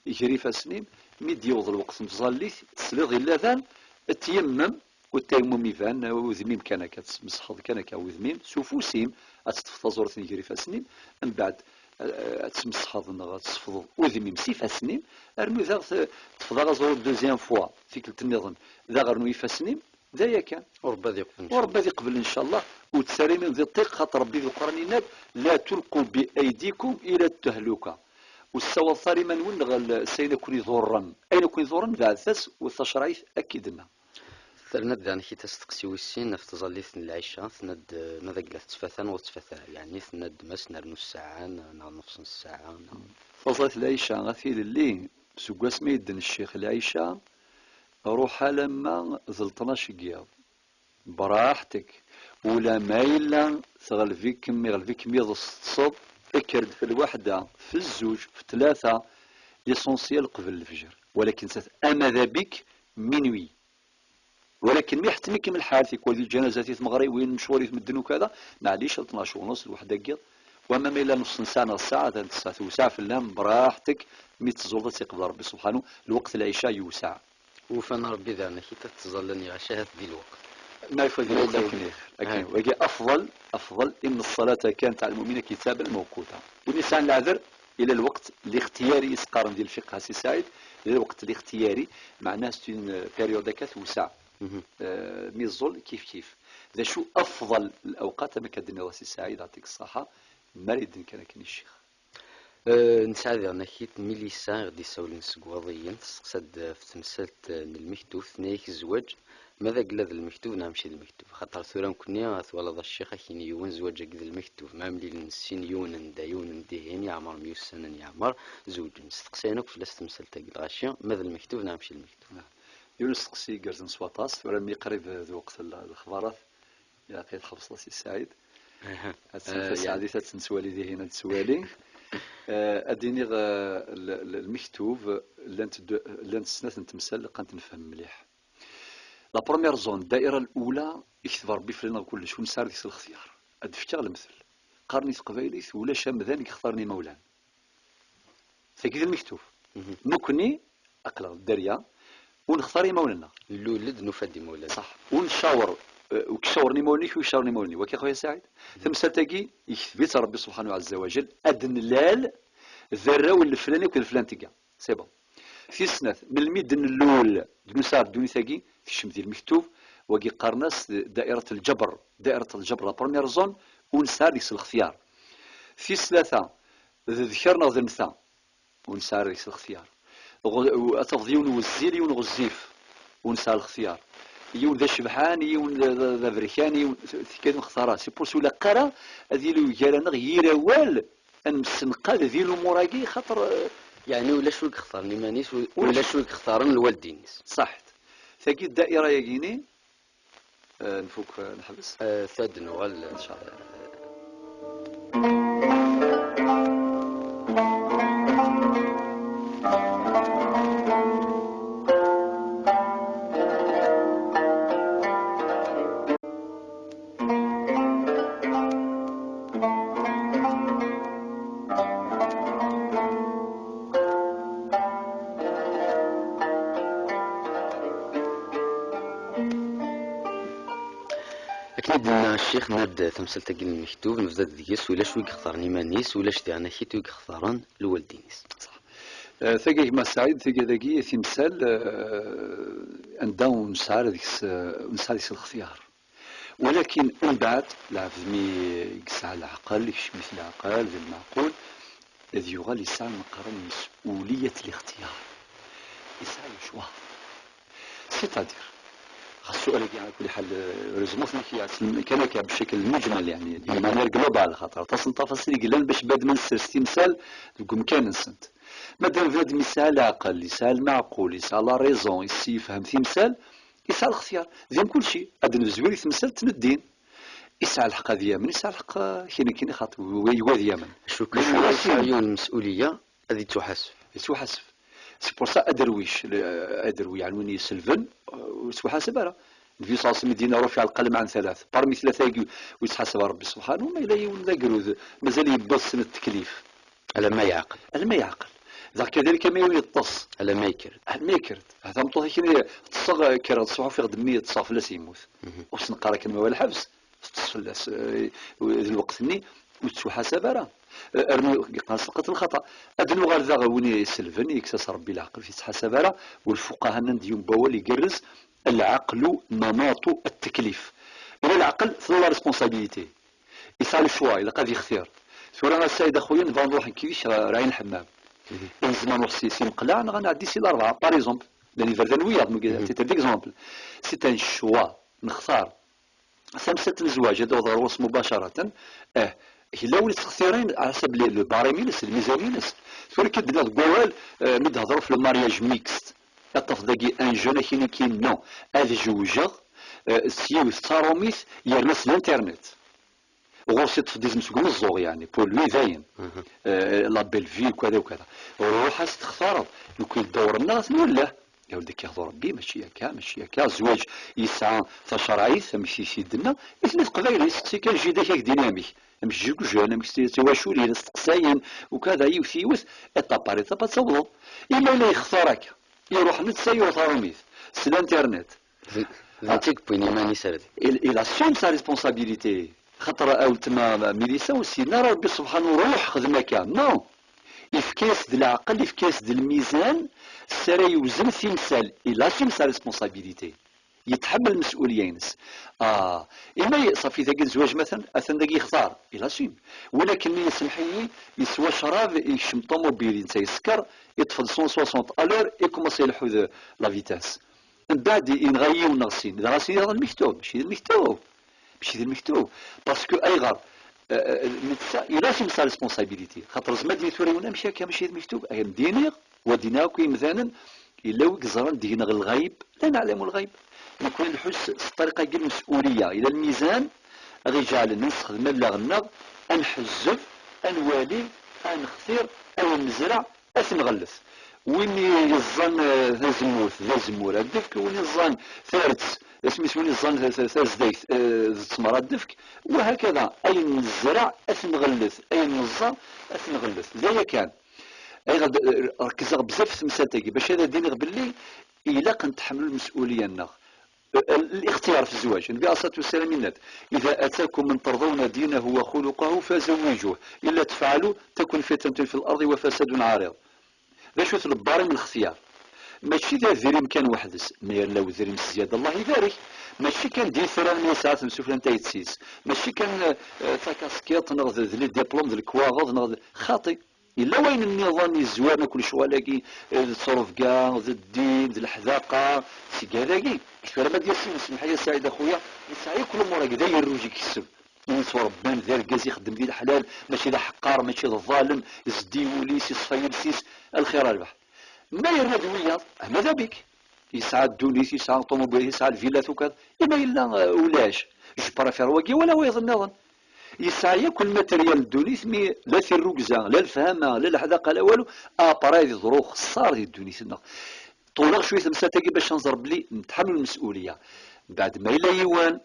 ger ifassen-im, mi d-yewweḍ lweqt n tẓallit, tesliḍ i lladan, tyammem, Ur ttayammum iban, udem-im kan akka, tesmesḥeḍ kan akka udem-im, s ufus-im, ad teṭṭfeḍ taẓrut n ger ifassen-im, mbeɛd, eh, ad tmesḥeḍ neɣ ad tesfeḍeḍ udem-im s ifassen-im, rnu daɣ te-, teṭṭfeḍ aɣ aẓru deuxième fois, tikkelt nniḍen, daɣ rnu ifassen-im, d aya kan. U Rebbi ad iqbel, ncallah. U Rebbi ad iqbel, ncallah, ur ttarimin di ṭṭiq, xaṭer Rebbi di Lqur'an yenna-d, لا تلقوا بأيديكم إلى التهلكة. Ur ssawaḍet ara iman-nwen ɣer l-, s ayen ad ken-iḍurren. Ayen ad ken-iḍurren, beɛdet-as, u tacerɛit akka i d-tenna. Terna-d daɣen akit asteqsi wis sin ɣef tẓallit n lɛica, tenna-d, eh, ma d agla tettfata neɣ ur tettfata ara, yeɛni tenna-d ma s nernu ssaɛa neɣ, neɣ nefṣen ssaɛa, neɣ. Taẓallit n lɛica, a tilelli, seg wasmi i yedden ccix lɛica, ruḥ alamma d leṭnac n yiḍ. Braḥtek, ula ma yella teɣleb-ikem, iɣleb-ikem yiḍes teṭṭseḍ, kker-d f lwaḥda, f zzuǧ, f tlata, l'essentiel qbel lefjer. Walakin sat amada bik minuit. Walakin mi ḥettem-ikem lḥal, tikwal di lǧanazat, i tmeɣriwin, mecɣulit medden ukada, maɛlic, a tnac u nus, lweḥda n yiḍ. Wama ma yella nus n ssaɛa neɣ ssaɛa, atan tewseɛ fell-am, braḥtek, mi teẓẓuleḍ ad tt-iqbel Rebbi subḥanu, lweqt lɛica yewseɛ. Ufan Rebbi daɣen akit ad ttẓallen lɛica ahat di lweqt. Ma yeffeɣ di lweqt akken, akken. Wagi afḍel, afḍel, إن الصلاة كانت على المؤمنين كتابا موقوتا. Win yesɛan leɛder, ila lweqt lixtiyari i s-qqaren di lfiqh a Si Saɛid, ila lweqt lixtiyari, meɛna c'est une période akka tewseɛ. Eh, mi ẓẓul kif kif. D acu afḍel lawqat, am akka d-tenniḍ a Si Saɛid, yeɛṭik ṣṣaḥa, mi ara yedden kan akken i ccix. Eh, nesɛa diɣen akit Milissa i ɣ-d-isawlen seg Waḍiyen, testeqsa-d ɣef temsalt, eh, n lmektub, tenna-yak zzwaǧ, ma d agla d lmektub neɣ mačči d lmektub? Xaṭer tura nekkni, twalaḍ a ccix, akin yiwen zzwaǧ-agi d lmektub, ma mlilen sin yiwen n da, yiwen n dihin, yeɛmer meyya ussan n yeɛmer, zewǧen. Steqsayen akk fell-as temsalt-agi n lɣaci, ma d lmektub neɣ mačči d lmektub? Yiwen n usteqsi igerrzen s waṭas, tura mi qrib d lweqt n lexbarat, ilaq ad tḥebseḍ a Si Saɛid. Aha. Ad tt-, eh, taseɛdit ad tt-nettwali dihin, ad nettwali. Eh, ad d-iniɣ, eh, l-, l-, lmektub, llant d-, llant snat n temsal, ilaq ad ten-nefhem mliḥ. La première zone, ddaira lula, ikteb Rebbi fell-aneɣ kullec, ur nesɛi ara deg-s lextyar. Ad d-fkeɣ lemtel. Qqaren i teqbaylit, ulac amdan i yextaren imawlan. Tagi d lmektub. Mhm. Nekkni, aql-aɣ dderya, ur nextar imawlan-nneɣ. Nlul-d, nufa-d imawlan. Ṣaḥ. Ur ncawer, eh, ur k-cawren imawlan-ik, ur k-cawren imawlan-iw. Akka, a Xoya Saɛid? Mhm. Tamsalt-agi, yekteb-itt Rebbi subḥanahu ɛezza wa jell, ad nlal d arraw n leflan akked leflan tga. C'est bon. Tis snat, melmi d-nlul, d-nusa ar ddunit-agi, tekcem di lmektub, wagi qqaren-as dairat lǧebr, dairat lǧebr, la première zone, ur nesɛi ara deg-s lextyar. Tis tlata, d, d ker neɣ d nta, ur nesɛi ara deg-s lextyar. Ɣ-, ad tafeḍ yiwen wezzil, yiwen ɣezzif, ur nesɛi lextyar. Yiwen d acebḥan, yiwen d, d, d aberkan, yiwen, tekka nextar-as. C'est pour ça ur ilaq ara ad yili ugar-aneɣ yir awal, ad nemsenqad di lumuṛ-agi, xaṭer, eh, Yeɛni ulac wi yextaren iman-is, u-, ulac. Ulac wi yextaren lwaldin-is. Ṣaḥet. Tagi ddaira-yagi-ni, eh, nfuk, eh, neḥbes. Eh, tad nuɣal, ncallah. Akken i d-nenna ccix, nna-d tamsalt-agi n lmektub, nebda-d deg-s, ulac wi yextaren iman-is, ulac diɣen akit wi yextaren lwaldin-is. Ṣaḥ. Eh, tagi a gma Saɛid, tagi dagi timsal, eh, anda ur nesɛi ara deg-s, eh, ur nesɛi deg-s lextyar. Walakin mbeɛd, lɛebd mi yesɛa leɛqel, ikcem-it leɛqel, d lmeɛqul, ad yuɣal yesɛa meqqar n مسؤولية الاختيار. Yesɛa le choix. C'est-à-dire, ɣef ssual-agi, ɛla kulli ḥal, heureusement, kan akka بشكل مجمل, يعني, de manière globale, xaṭer aṭas n tafaṣil i yellan bac bad ma nessers timsal deg umkan-nsent. Madam bnadem yesɛa leɛqel, yesɛa lmeɛqul, yesɛa la raison, yefhem timsal, yesɛa lextyar. D am kulci, ad d-nezwir i temsalt n ddin. Yesɛa lḥeqq ad yamen, yesɛa lḥeqq, eh, kini, kini, xaṭ, w-, w-, yugad yamen. Acu k-, acu yesɛa yiwen n مسؤولية ad yettwaḥaseb. Yettwaḥaseb. C'est pour ça aderwic, le, aderwic, yeɛni win iselben, eh, ur yettwaḥaseb ara. Nnbi ṣalla Llahu ɛalayhi wa sallam i d-yenna: رفع القلم عن ثلاث. Parmi tlata-agi ur yettḥasab ara Rebbi subḥanahu, ma yella yiwen d agrud, mazal yewweḍ ssin n teklif. Alamma yeɛqel. Alamma yeɛqel. Daɣ kadalik ama yiwen yeṭṭes. Alamma yekker. Alamma yekker-d. Ha tameṭṭut-ik-nni ṭṭseɣ, kkreɣ-d ṣṣbeḥ ufiɣ-d mmi ṭṭseɣ fell-as yemmut. Mhm. Ur s-neqqar akken ma wala lḥebs, teṭṭes fell-as, eh, d lweqt-nni ur tettwaḥasab ara. Eh, rnu yeqqar-as lqat lxaṭa. Ad nuɣal daɣ win iselben, yekkes-as Rebbi leɛqel, ur yettḥasab ara, u lfuqaha nnan-d yiwen n wawal igerrez: العقل مناط التكليف. Ila leɛqel tella la responsabilité. Yesɛa le choix, ilaq ad yextir. Tura a Saɛid a xuya, nebɣa nruḥ nekk yid-k ɣer Ɛin Ḥemmam. Mhm. Nezmer nruḥ si, si Meqleɛ neɣ ad nɛeddi si Larebɛa, par exemple. Llan iberdan wiyaḍ, mhm, à titre d'exemple. C'est un choix, nextar. Tamsalt n zzwaǧ, ad d-aweḍ ɣer ɣur-s mubacaratan. Eh, yella win yettextiren ɛasab le, le barème-ines, lmizan-ines. Tura akka d-nniɣ deg wawal, eh, mi d-hedreɣ ɣef le mariage mixte. Ad tafeḍ dagi un jeune akini ki non, ad jewjeɣ, eh, s yiwet d taṛumit yerna s l'internet. Ɣur-s yeṭṭef-d izem seg umeẓẓuɣ, yeɛni, pour lui dayen. Mhm. Eh, la belle vie, ukada, ukada. Ruḥ ad s-textareḍ, nekkni ddawer-nneɣ ad t-nwelleh. Ya weldi, k-iḥḍu Rebbi, mačči akka, mačči akka. Zzwaǧ yesɛa tacerɛit, amek i t-id-tenna, nitni d Leqbayel, isteqsi kan jida-k, ad k-d-ini amek. Amek jugujun, amek s-, s twaculin, steqsayen, ukada, yiwet, yiwet, étape par étape ad tawḍeḍ. Ima yella yextar akka, iruḥ netta yuɣ taṛumit, s l'internet. D, d netta i yewwin iman-is ar din. Il, il assume sa responsabilité. Xaṭer a weltma Milisa, ur s-yenna ara Rebbi subḥanu: "Ruḥ, xdem akka." Non. Yefka-yas-d leɛqel, yefka-yas-d lmizan, s ara yewzen timsal. Il assume sa responsabilité. Yetḥemmel lmes'uliya-ines. Ah, imi ṣafi tagi n zzwaǧ, matan, atan dagi yextar. Il assume. Win akken-nni, semḥ-iyi, yeswa ccrab, yekcem ṭumubil, netta yeskeṛ, yeṭṭef-d cent soixante à l'heure, ikumaṣi ileḥḥu d la vitesse. Mbeɛd yenɣa yiwen neɣ sin, dɣa sin-nniḍen lmektub, mačči d lmektub, mačči d lmektub. Parce que ayɣer? Euh, euh, netta, il assume sa responsabilité. Xaṭer zma d-ini tura yiwen amek akka, mačči d lmektub, ay am-d-iniɣ, wa d-iniɣ akk i yimdanen, yella wi yeẓran deg-neɣ lɣayb, la neɛlamu lɣayb. Nekkni nḥuss s ṭṭariqa-agi lmes'uliya, yella lmizan, aɣ-iǧeɛlen ad nessexdem allaɣ-nneɣ, ad nḥezzeb, ad nwali, ad nextir, ayen nezreɛ, ad t-nɣellet. Win yeẓẓan, eh, tazemmurt, d azemmur ad d-tefk, win yeẓẓan taret, asmi-s win yeẓẓan ta-, ta-, tazdayt, eh, d ttmer ad d-tefk, wahakada, ayen nezreɛ, ad t-nɣellet, ayen neẓẓa, ad t-nɣellet. D aya kan. Ayɣer d-, rekkzeɣ bzaf f temsalt-agi, bac ad d-iniɣ belli ilaq ad nteḥmel lmes'uliya-nneɣ. Lixtiyar fi zzwaǧ. Nnbi alayhi ṣṣalatu wassalam yenna-d: "Iza atakum man tardawna dinahu wa xuluqahu fazawwiǧuh, illa tefɛalu takun fitnatun fil ardi wa fasadun ɛariḍ." D acu-t lebbarim n lextiyar? Mačči d adrim kan weḥd-s, ma yella udrim s zzyada, Allah ibarek. Mačči kan d itran mi yesɛa temsufla n tayet-is. Mačči kan, eh, takaskiṭ neɣ d, d les diplômes d lekwaɣeḍ neɣ d, xaṭi. Yella wayen nniḍen yezwaren akk lecɣal-agi, eh, d ttrebga, d ddin, d leḥdaqa, seg ad-agi. Tura ma d-yas yiwen, semmeḥ-iyi a Saɛid a xuya, yesɛa akk lumuṛ-agi, d agerruj i yekseb. Win yettwaṛebban d argaz ixeddem di leḥlal, mačči d aḥeqqar, mačči d ḍalem, zeddi wul-is, yeṣfa yiles-is, a lxir a rrbeḥ. Ma yerna d wiyaḍ, ahma d abik. Yesɛa ddunit, yesɛa ṭumubil, yesɛa lvilla tukaḍ. I ma yella, eh, ulac, je préfère wagi wala wayeḍ nniḍen. Yesɛa yakk lmateryal n ddunit, mi la tirrugza, la lefhama, la leḥdaqa, la walu, après ad iḍru uxeṣṣar di ddunit-nneɣ. Ṭuleɣ cwiya tamsalt-agi bac ad nẓer belli netḥamel lmes'uliya. Mbeɛd ma yella yiwen,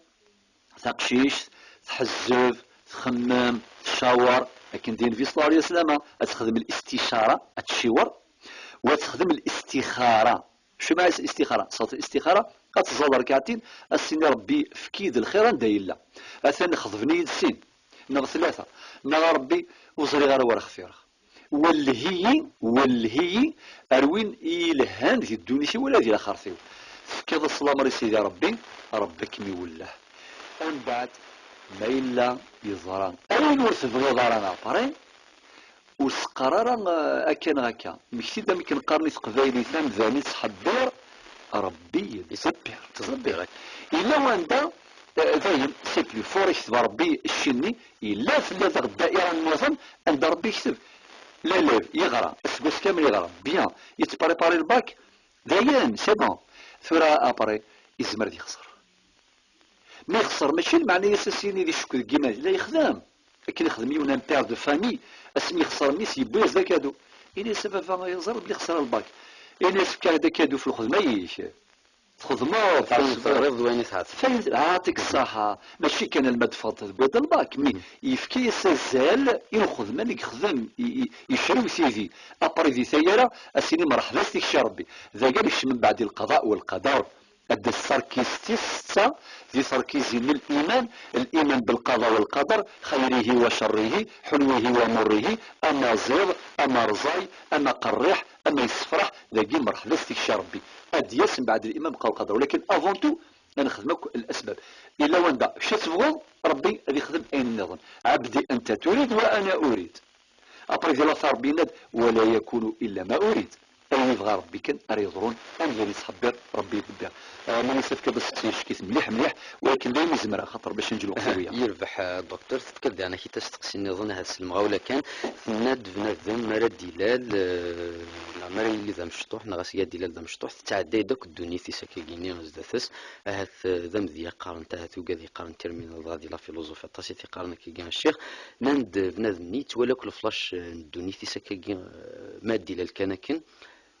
taqcict, tḥezzeb, txemmem, tcawer, akken d-yenna Nnbi ṣella Llahu ɛalayhi wa sallam, ad texdem listicara, ad tciwer, u ad texdem listixara. Acu maɛna listixara? Ṣṣalat listixara, ad teẓẓaḍ rkaɛtin, ad s-tini Ṛebbi, efk-iyi-d lxir anda yella. Atan xeḍben-iyi-d sin, neɣ tlata, neɣ a Ṛebbi, ur ẓriɣ ara war xtireɣ. Welleh-iyi, welleh-iyi ar win i yelhan di ddunit-iw wala di laxert-iw. Tefkiḍ-as lamer i Sidi Ṛebbi, Ṛebbi ad kem-iwelleh. Umbeɛd, ma yella yeḍra ayen ur tebɣiḍ ara, après, ur s-qqar ara, eh, akka neɣ akka. Mmekti-d amek qqaren i teqbaylit: "Amdan ittḥebbiṛ, Ṛebbi yettṣebbir." Yettṣebbir. Yella wanda, eh, dayen, c'est plus fort, ikteb Ṛebbi cci-nni, yella tella daɣ ddaira nniḍen anda Ṛebbi yekteb. L'élève yeɣra, aseggas kamel yeɣra, bien, yettprépari le bac, dayen, c'est bon. Tura, après, yezmer ad yexṣer. Mi yexṣer, mačči lmeɛna-yas ad s-yini di ccekk deg yiman, la yexdem. Akken ixdem yiwen un père de famille, asmi yexṣer mmi-s, yewwi-as-d akadu. Ini-as: "A baba, yeẓra belli xesreɣ lbak." Ini-as: "Fkiɣ-ak-d akadu f lxedma-ik. Txedmeḍ, ayen teɣriḍ d wayen i tɛeṭṭleḍ." Ayen, ɛaṭik ṣṣaḥa. Mačči kan alma d-teffɣeḍ tewwiḍ lbak, mi yefka-yas azal i lxedma i yexdem, i, i, yecrew tidi. Après di taggara, ad s-yini: "Mreḥba s tikci Ṛebbi." Dagi ad ikcem mbeɛd i lqaḍa u lqadar. Ad d-as tarkizt tis setta di terkizin n liman: liman belqaḍa welqader, xayrihi wa cerrihi, ḥulwihi wa murrihi, amaziḍ, amarẓay, amaqerriḥ, ama yessefraḥ, dagi mreḥba s tikci Ṛebbi. Ad d-yas mbeɛd liman belqaḍa welqader, walakin avant tout ad nexdem akk lasbab. Yella wanda kečč ad tebɣuḍ, Ṛebbi ad ixdem ayen nniḍen. Ɛebdi anta turid wa ana urid. Après di later Ṛebbi yenna-d: "Wala yakunu illa ma urid." Ayen yebɣa Ṛebbi kan ara yeḍrun, amdan yettḥebbiṛ, Ṛebbi iḍebbiṛ. Ah, ma nisa tefkiḍ asteqsi yeck-it mliḥ mliḥ, walakin d ayen i zemreɣ, xaṭer bac ad neǧǧ lweqt i wiyaḍ. Yerbeḥ, ah, docteur, tefkiḍ-d yeɛni-ak-id asteqsi nniḍen, ahat selmeɣ ula kan, tenna-d bnadem mi ara d-ilal, eh, neɣ mi ara yili d amecṭuḥ, neɣ asga d-ilal d amecṭuḥ, tettɛedday-d akk ddunit-is akkagi-nni zdat-s, ahat, eh, d amedya qqaren-t, ahat ugad yeqqaren terminologie di la philosophie, aṭas i t-iqqaren akkagi a ccix. Nnan-d bnadem-nni yettwali akk leflac, eh, n ddunit-is akkagi, eh, ma ad d-ilal kan akken.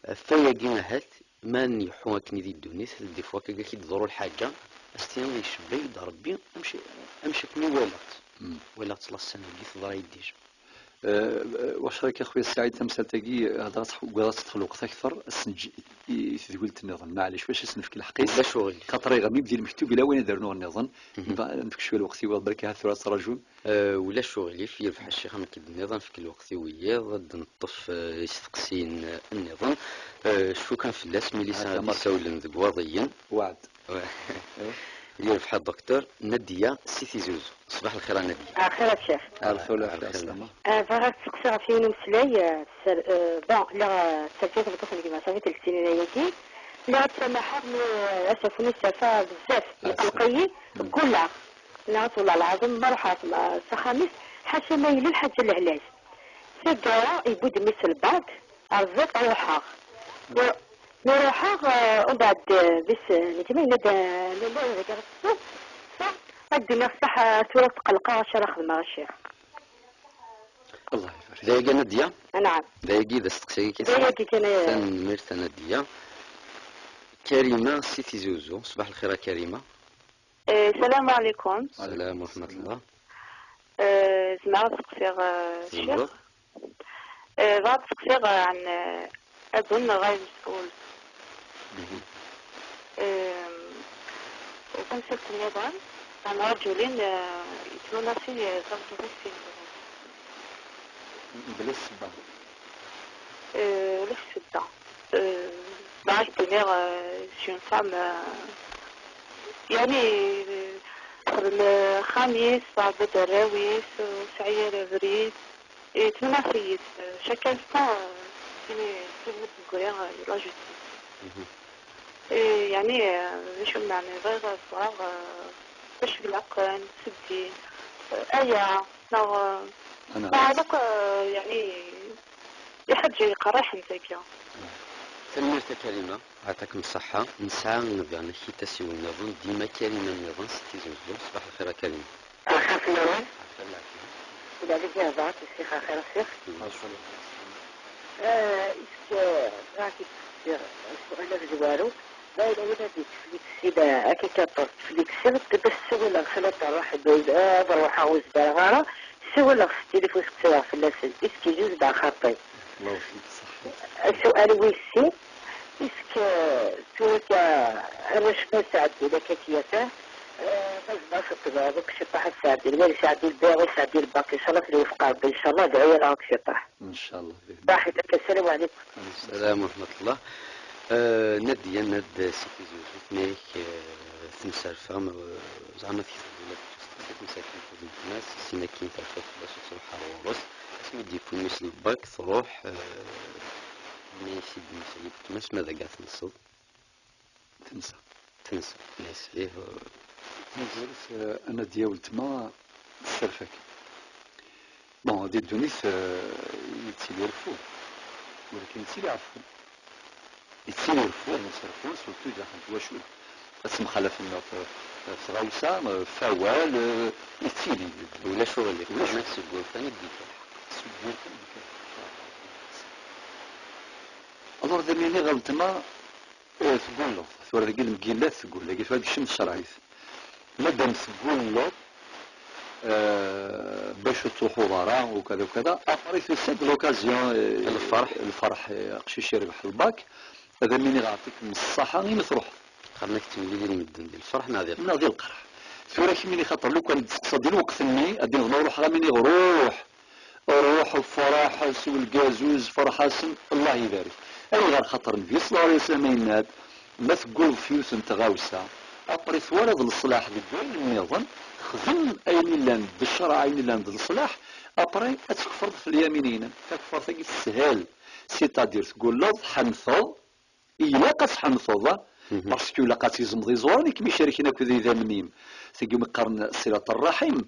Ɣef wayagi ahat, ma n-iḥu akken i di ddunit, des fois akkagi ak-id-ḍru lḥaǧa, ad s-tiniḍ icebbay-d Ṛebbi, amec-, amec akken i walaɣ-tt. Mm. Walaɣ-tt lassan-agi teḍra-yi-d déjà. Eh, eh, wacu akka, a xuya Saɛid, tamsalt-agi, eh, hḍeṛ ad tx-, ugadeɣ ad teṭṭef lweqt akteṛ, ad s-neǧǧ i, i tedwilt nniḍen, maɛlic, bac ad s-nefk lḥeqq-is. Ulac uɣilif. Xaṭer iɣmi d lmektub, yella wayen ad rnuɣ nniḍen, mhm, ad nefk cwiya lweqt i wiyaḍ, balak ahat tura ttraǧun. Eh, ulac uɣilif, yerbeḥ a ccix, amek i d-tenniḍ, ad nefk lweqt i wiyaḍ, ad d-neṭṭef, eh, isteqsiyen, eh, nniḍen. Eh, cukran fell-as, Milisa ad d-isawlen deg Waḍiyen. Weɛd. Yerbeḥ a Docteur. Nadiya si Tizi Uzzu. Ṣbaḥ lxir a Nadiya. Axir a ccix. Axir a ccix. Ah, bɣiɣ ad steqsiɣ ɣef yiwen umeslay, eh, ser-, eh, bon, lliɣ, eh, tserfiɣ tameṭṭut n gma, safi telt snin ayagi. Lliɣ ttamaḥeɣ mi, eh, asafuni isterfa bezzaf, ah, iqelleq-iyi, mm, kulaɣ. Nniɣ-as: "Wellah lɛaḍim, ma ruḥeɣ s, s axxam-is, ḥaca ma yella lḥaǧa lehlak." Taggara, yewwi-d mmi-s lbak, rziɣ, ruḥeɣ. Mi, mi ruḥeɣ, eh, umbeɛd, eh, bis, eh, nekk ma yenna-d, eh, lalla, dagi ɣef tsuq, sa, ad d-iniɣ ṣṣeḥ, eh, tura tqelqeɣ, acu ara xedmeɣ a ccix? الله يبارك. D ayagi a Nadia? Anɛam. D ayagi d asteqsi-agi kan. D ayagi kan, eh. Tanemmirt a Nadia. Karima si Tizi Uzzu. Ṣbaḥ lxir a Karima. Eh, salam ɛlikum. Salam wa rahmatullah. Eh, zemreɣ ad steqsiɣ, eh, ccix? Tzemreḍ. Eh, bɣiɣ ad steqsiɣ, eh, ɛan, eh, abun neɣ imesɣul. Mhm. Eh, u tamsalt nniḍen, ɛan rajulin, eh, yettwanafi, eh, ẓerǧ-nnes. Mebla ssebba. Eh, ulac ssebba. Eh, bɣiɣ ad d-iniɣ, eh, c'est une femme, eh, yeɛni, eh, texdem, eh, axxam-is, tɛebbed arraw-is, ur tesɛi ara abrid. Eh, tmenɛet-iyi-d, eh, chaque instant, eh, tini, tini deg waya, eh, la justice. Mhm. Eh, yeɛni, eh, d acu meɛna bɣiɣ ad ẓreɣ, eh, d acu ilaqen, seg ddin, eh, aya, neɣ, eh, Ana neɣ alaq, eh, yeɛni, Iḥeǧǧa yeqerriḥen tagi. Tanemmirt a Karima, ɛṭakem ṣṣeḥḥa. Nesɛa daɣen akitasiwen nniḍen, dima Karima nniḍen si Tizi Uzzu. Ṣbaḥ lxir a Karima. Axir fell-awen. Ɛafan lɛafya. Ula d yehḍa-k ssix axir ssix. Maca. Eh, isk, eh, bɣiɣ ad k-id-sqsiɣ sual amezwaru. Ma yella win ad yettfliksi, da, akka kan ṭṭef tfliksi, tebda ssawaleɣ s lat ṛṛeḥ, ad ruḥeɣ ur zmireɣ ara, ssawaleɣ s tilifun, sqsayeɣ fell-asen, isk izuz-d ɣer xaṭi. Sual wis sin, isk, eh, tura akka, arrac ma sɛeddin akka kiyata, eh, ma zemreɣ ad t-tebɛeḍ akk ciṭṭaḥ ad sɛeddin, win sɛeddin lbiɛ, win sɛeddin lbak, ncallah ad t-iwefeq Ṛebbi, ncallah, dɛu-yaɣ akk ciṭṭaḥ. Ncallah. Ṣaḥit akka, sslam ɛlikum. Salam wa rahmatullah. Eh, Nadia, Nad, si Tizi Uzzu, tenna-yak, eh, temserfa, eh, zeɛma tketbeḍ ula d asteqsi, temsakit n tmes, sin akin terfiḍ fell-as ur truḥ ar ɣur-s. Asmi d-yewwi mmi-s lbak, truḥ, eh, tenna-yas-id temsakit n tmes, ma d akka tenseḍ. Tensa. Tensa. Yes, ih. Tizrit, eh, a Nadia weltma, tesserf-ak. Bon, di ddunit, eh, yettili reffu. Walakin yettili ɛeffu. Yettili reffu, ad nesserfu, surtout daxel n twacult. Ad temxalafem ɣef, ɣef tɣawsa, ɣef wawal, eh, yettili. Ulac uɣilif, ulac. Seg wurfan i d-yekka. Seg wurfan i d-yekka. Alors, d amini ɣer weltma, Eh, teggulleḍ. Tura dagi lemgillat teggul. Dagi tura deg ccem tcerɛit. Madam teggulleḍ, eh, bac ur truḥuḍ ara, ukada, ukada. Après, tusa-d l'occasion, eh, lferḥ. Lferḥ, eh, aqcic yerbeḥ lbak. Ad am-iniɣ, ɛṭikem ṣṣaḥa imi truḥeḍ. Xaṭer ad k-ttemlilin medden di lferḥ neɣ di lqerḥ. Neɣ di lqerḥ. Tura kemmini xaṭer lukan d-testeqsaḍ di lweqt-nni, ad d-iniḍ ma ruḥeɣ, ad am-iniɣ ruḥ. Ruḥ, ferḥ, sew lgazuz, ferḥ-asen, Allah ibarek. Ayɣer? Xaṭer Nnbi ṣella Llahu ɛalayhi wa sallam yenna-d, ma tegguleḍ f yiwet n tɣawsa, après twalaḍ leṣlaḥ deg wayen nniḍen, xdem ayen illan d ccreɛ, ayen illan d leṣlaḥ, après ad tkefreḍ f lyamin-inem. Takfert-agi teshel, c'est-à-dire teggulleḍ, tḥenteḍ, ilaq ad tḥenteḍ, ah, mhm, parce que ilaq ad tizmeḍ iẓuran i kem-icerken akked idammen-im. Tagi umi qqaren silat rraḥim.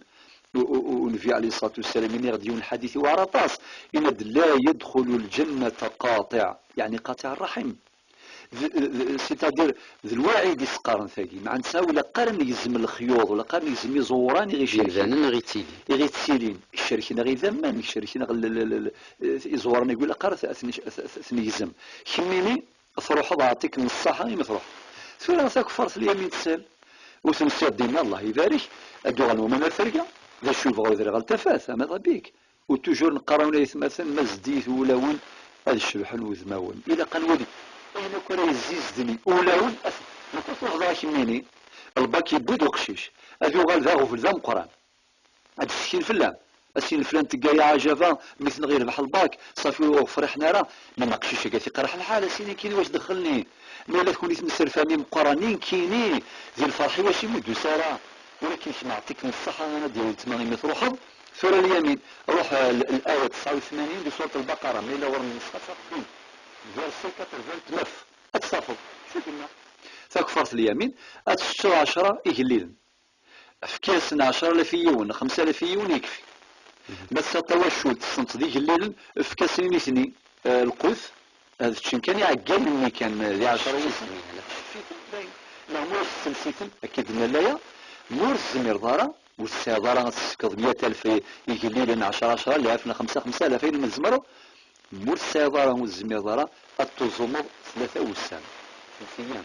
U, u, u, Nnbi ɛalayhi ṣṣalatu wassalam, iniɣ-d yiwen lḥadit iwɛer aṭas, yenna-d, "La yadxulu lǧannata qaṭiɛ", yeɛni qaṭiɛ rraḥim. D, d, c'est-à-dire, d lwaɛid i s-qqaren tagi, meɛna nesɛa ur ilaq ara negzem lexyuḍ, ur ilaq ara negzem iẓuran i ɣ-icerken. Imdanen i ɣ-ittilin. I ɣ-ittilin, cerken-aɣ idammen, cerken-aɣ l, l, l, l, iẓuran-agi, ur ilaq ara t, t, t, t negzem. Kemmini, truḥeḍ, ɛṭikem ṣṣaḥa imi truḥeḍ. Tura takfart lyamin teshel. Ur tensiḍ dinna, Allah ibarek, ad d-uɣalen waman ar terga. D acu yebɣa udriɣ al tafat, ama ḍabik. U toujours neqqar-awen ay atmaten, ma zeddigit wulawen, ad cebḥen wudmawen. Ilaq ad nwali ayen akk ara yezzizden ulawen, at, nekk ur truḥeḍ ara kemmini. Lbak yewwi-d uqcic, ad yuɣal d aɣbel d ameqqran. Ad d-ttkin fell-am. Ad s-inin flan tegga ya ɛajaba, mmi-tneɣ yerbeḥ lbak, ṣafi ur ɣ-friḥen ara. Meɛna aqcic-agi ad t-iqerreḥ lḥal, ad s-inin kini wac dexxel-nni. Ma yella tkun i temserfam imeqqranen, kini di lferḥ-iw acimi ur d-tusi ara. Walakin kemm ɛṭikem ṣṣaḥa a Nadia weltma imi truḥeḍ, tura lyamin. Ruḥ, eh, l-, l-aya tesɛa u tmanyin di surat Lbaqara, ma yella ɣur-m nusxa ad tafeḍ din. Verset quatre-vingt-neuf. Ad t-tafeḍ. Acu d-yenna? Takfart lyamin, ad teččeḍ ɛecra igellilen. Efk-asen ɛecra alaf i yiwen, xemsa alaf i yiwen, yekfi. Ma tesɛiḍ tawacult, tessneḍ d igellilen, efk-asen i nitni, eh, lqut, ad ččen kan iɛeggalen-nni kan, eh, di ɛecra yid-sen. Cef-iten, dayen. Neɣ ma ur tessels-iten, akka i d-nenna laya, ma ur tezmireḍ ara, ur tesɛiḍ ara ad tessefkeḍ meyya alef i igellilen, ɛecra ɛecra alaf neɣ xemsa xemsa alaf, ayen umi tzemreḍ, ma ur tesɛiḍ ara, ur tezmireḍ ara ad tuẓumeḍ tlata wussan. Fhemtiyi?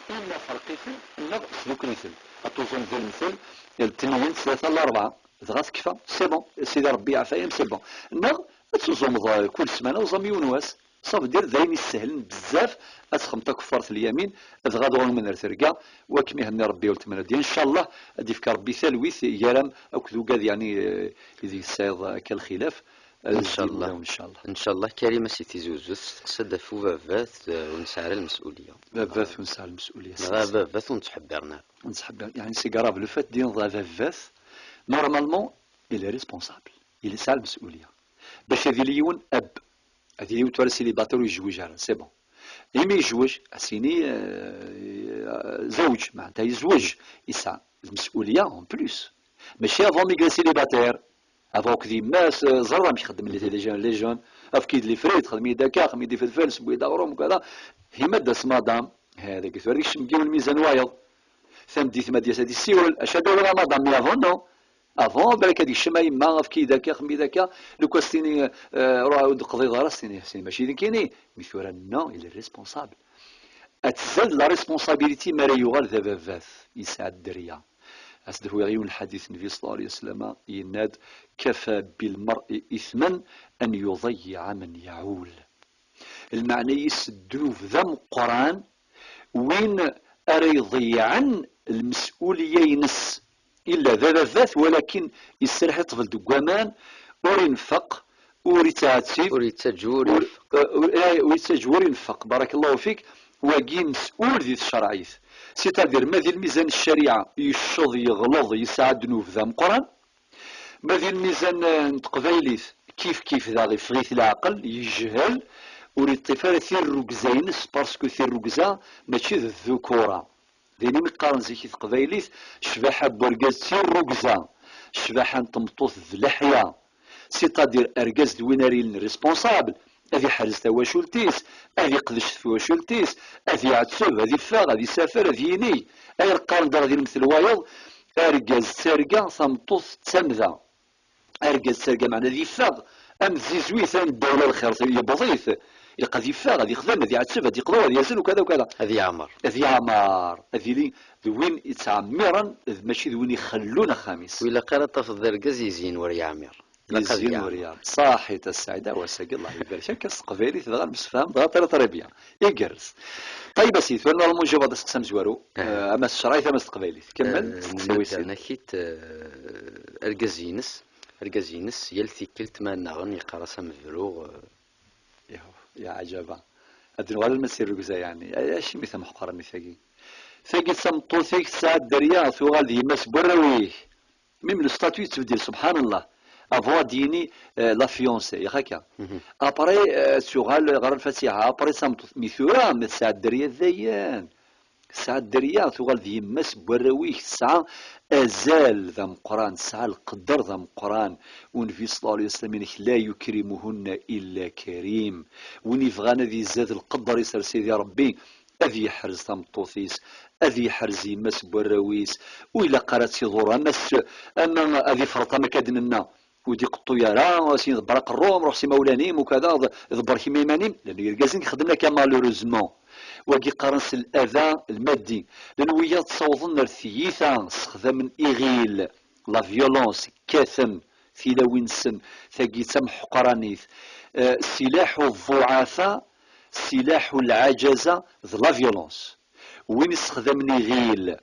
Imma ferq-iten neɣ sdukkel-iten. Ad tuẓumeḍ di lemtel, letniyen, tlata, larebɛa, dɣa tekfa, c'est bon, Sidi Ṛebbi iɛfa-yam, c'est bon. Neɣ ad tuẓumeḍ, eh, kul ssmana, uẓam yiwen wass. Ça veut dire d ayen isehlen bezzaf ad texdmeḍ takeffart lyamin, dɣa ad ɣummen ar terga, wa kem-ihenni Ṛebbi a weltma Nadia. Ncallah ad d-ifk Ṛebbi talwit gar-am akked ugad, yeɛni, eh, ideg tesɛiḍ akka lxilaf. Ad Ncallah. Ncallah. Ncallah, Karim, a si Tizi Uzzu, testeqsa-d ɣef ubabat, eh, ur nesɛi ara lmes'uliya. Baba-t ur nesɛi ara lmes'uliya. Neɣ ababat ur nettḥebbiṛ ara. Ur nettḥebbiṛ, yeɛni, c'est grave, le fait d-tiniḍ ababat, normalement, il est responsable, il yesɛa lmes'uliya. Bac ad yili yiwen ab, ad yili yiwen tura célibataire ur yezwiǧ ara, c'est bon. Imi yezweǧ, ad s-yini, euh, zawǧ, meɛna yezweǧ, yesɛa lmes'uliya en plus. Mačči avant mi yella célibataire, avant akked yemma-s, euh, ẓer amek xeddmen les, les jeunes, les jeunes, efk-iyi-d les frites, xdem-iyi-d akka, xdem-iyi-d ifelfel, sewwi-d aɣrum, kada. Hima d-as madame, ha, dagi tura ad ikcem deg yiwen lmizan wayeḍ. Tameddit ma d-yas ad yessiwel, acu ad d-awiɣ a madame, mais avant, non. Avant, balak ad yekcem a yemma, efk-iyi-d akka, xdem-iyi-d akka, lukan s-tini, euh, ruḥ ur d-teqḍiḍ ara, s-tini, s-tini, mačči d nekkini. Mi tura, non, il est responsable. Ad tzad la responsabilité mi ara yuɣal d ababat, yesɛa dderya. Ad s-d-awiɣ yiwen lḥadit n Nnbi ṣella Llahu ɛalayhi wa sallam, yenna-d: "Kafa bil mar'i ithman an yuḍayyi'a man ya'ul." Lmeɛna-is ddnub d ameqqran win ara iḍeyyɛen lmes'uliya-ines. Illa d ababat, walakin iserreḥ i ṭṭbel deg waman, ur infeq, ur ittɛettib, ur yettaǧu, ur ur, infeq. Eh, ur, eh, ur yettaǧu, ur infeq. Barakallahu fik. Wagi mes'ul di tcerɛit. C'est-à-dire, ma di lmizan n ccariɛa, yecceḍ, yeɣleḍ, yesɛa ddnub d ameqqran, ma di lmizan, eh, n teqbaylit, kif kif daɣ iffeɣ-it leɛqel, yejhel, ur yeṭṭif ara tirrugza-ines, parce que tirrugza mačči d ddukura. D ayen imi qqaren zik i teqbaylit, ccbaḥa n wergaz d tirrugza, ccbaḥa n tmeṭṭut d leḥya. C'est-à-dire, argaz d win ara yilin responsable, ad iḥrez tawacult-is, ad iqdec ɣef twacult-is, ad iɛetteb, ad iffeɣ, ad isafer, ad yinig. Ayen qqaren daɣ di lemtel wayeḍ, argaz d targa, tameṭṭut d tamda. Argaz d targa, meɛna ad iffeɣ am tzizwit, am ddawla lxir, yewweḍ-it. Ilaq ad iffeɣ, ad ixdem, ad iɛetteb, ad iqḍu, ad yazen, ukada, ukada. Ad yeɛmer. Ad yeɛmer, ad yili d win yettɛemmiren, d mačči d win ixellun axxam-is. Ur ilaq ara ad tafeḍ d argaz yezyen wer yeɛmir. Ilaq ad Yezyen yeɛmer. Wer yeɛmer. Ṣaḥit a Saɛid, awas-agi, Allah ibarek-ak, s teqbaylit dɣa nemsefham, dɣa très très bien. Igerrez. Ṭayib a Sidi, tura normalement njaweḍ asteqsi amezwaru, Eh. Eh, ama s tcerɛit ama s teqbaylit. Kemmel, Eh, steqsi a Sidi. Nniḍen-ak-id, eh, argaz-ines, argaz-ines, yal tikkelt ma nnaɣen yeqqar-as amebru, eh. Ihu, ya ɛǧaba. Ad nuɣal alma d tirrugza, yeɛni. Ay, acimi tameqqrant-agi? Tagi d tameṭṭut-ik, tesɛa dderya, tuɣal d yemma-s n warraw-ik. Même le statut yettbeddil, subḥan Allah. Avant ad d-yini, euh, la fiancée, yax akka. Mhm. Après, euh, tuɣal ɣer Lfatiḥa, après d tameṭṭut. Mi tura, ma tesɛa dderya dayen. Tesɛa dderya, tuɣal d yemma-s n warraw-ik, tesɛa azal d ameqqran, tesɛa lqedder d ameqqran. Unbi ṣella Llahu ɛalayhi wa sallam, inek: "La yukrimuhunna illa karim." Win yebɣan ad izad lqedder-is ar Sidi Ṛebbi, ad yeḥrez tameṭṭut-is, ad yeḥrez yemma-s n warraw-is, ur ilaq ara ad tt-iḍurr, ama s-, ama ad ifreṭ, am akka d-nenna, ur d-iqeṭṭu ara, ad s-yini: "Ḍebber aqerru-m, ruḥ s imawlan-im, ukada, ḍ-, ḍebber kemm iman-im." Llan irgazen i ixeddmen akka, malheureusement. Wagi qqaren-as l'adha lmaddi. Llan wiyaḍ ttawḍen ar tiyita, ssexdamen iɣil, la violence, kkaten tilawin-nsen, tagi d tameḥqranit. Eh, silaḥu ḍḍuɛafa, silaḥu lɛajaza, d la violence. Win issexdamen iɣil,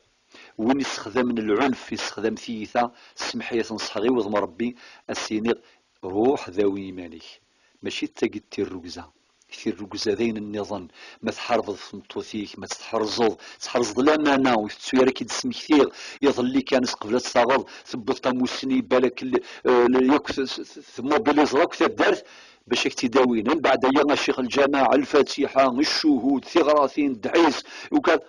win issexdamen lɛunf, issexdam tiyita, semmeḥ-iyi ad t-neṣḥeɣ i wudem n Ṛebbi, ad s-iniɣ: "Ruḥ dawi iman-ik." Mačči d tagi d tirrugza. Tirrugza d ayen nniḍen. Ma tḥarbeḍ ɣef tmeṭṭut-ik, ma tt-tḥerzeḍ, tḥerzeḍ lamana, ur tettu ara k-id-smektiɣ. Iḍelli kan, s qbel ad tt-taɣeḍ, tewwiḍ tamussni, balak l-, l-, yakk t-, t-, tmobilizeḍ akk taddart bac ad k-tt-id-awin. Mbeɛd aya, a ccix, lǧameɛ, lfatiḥa, ccuhud, tiɣratin, ddḥis, ukad.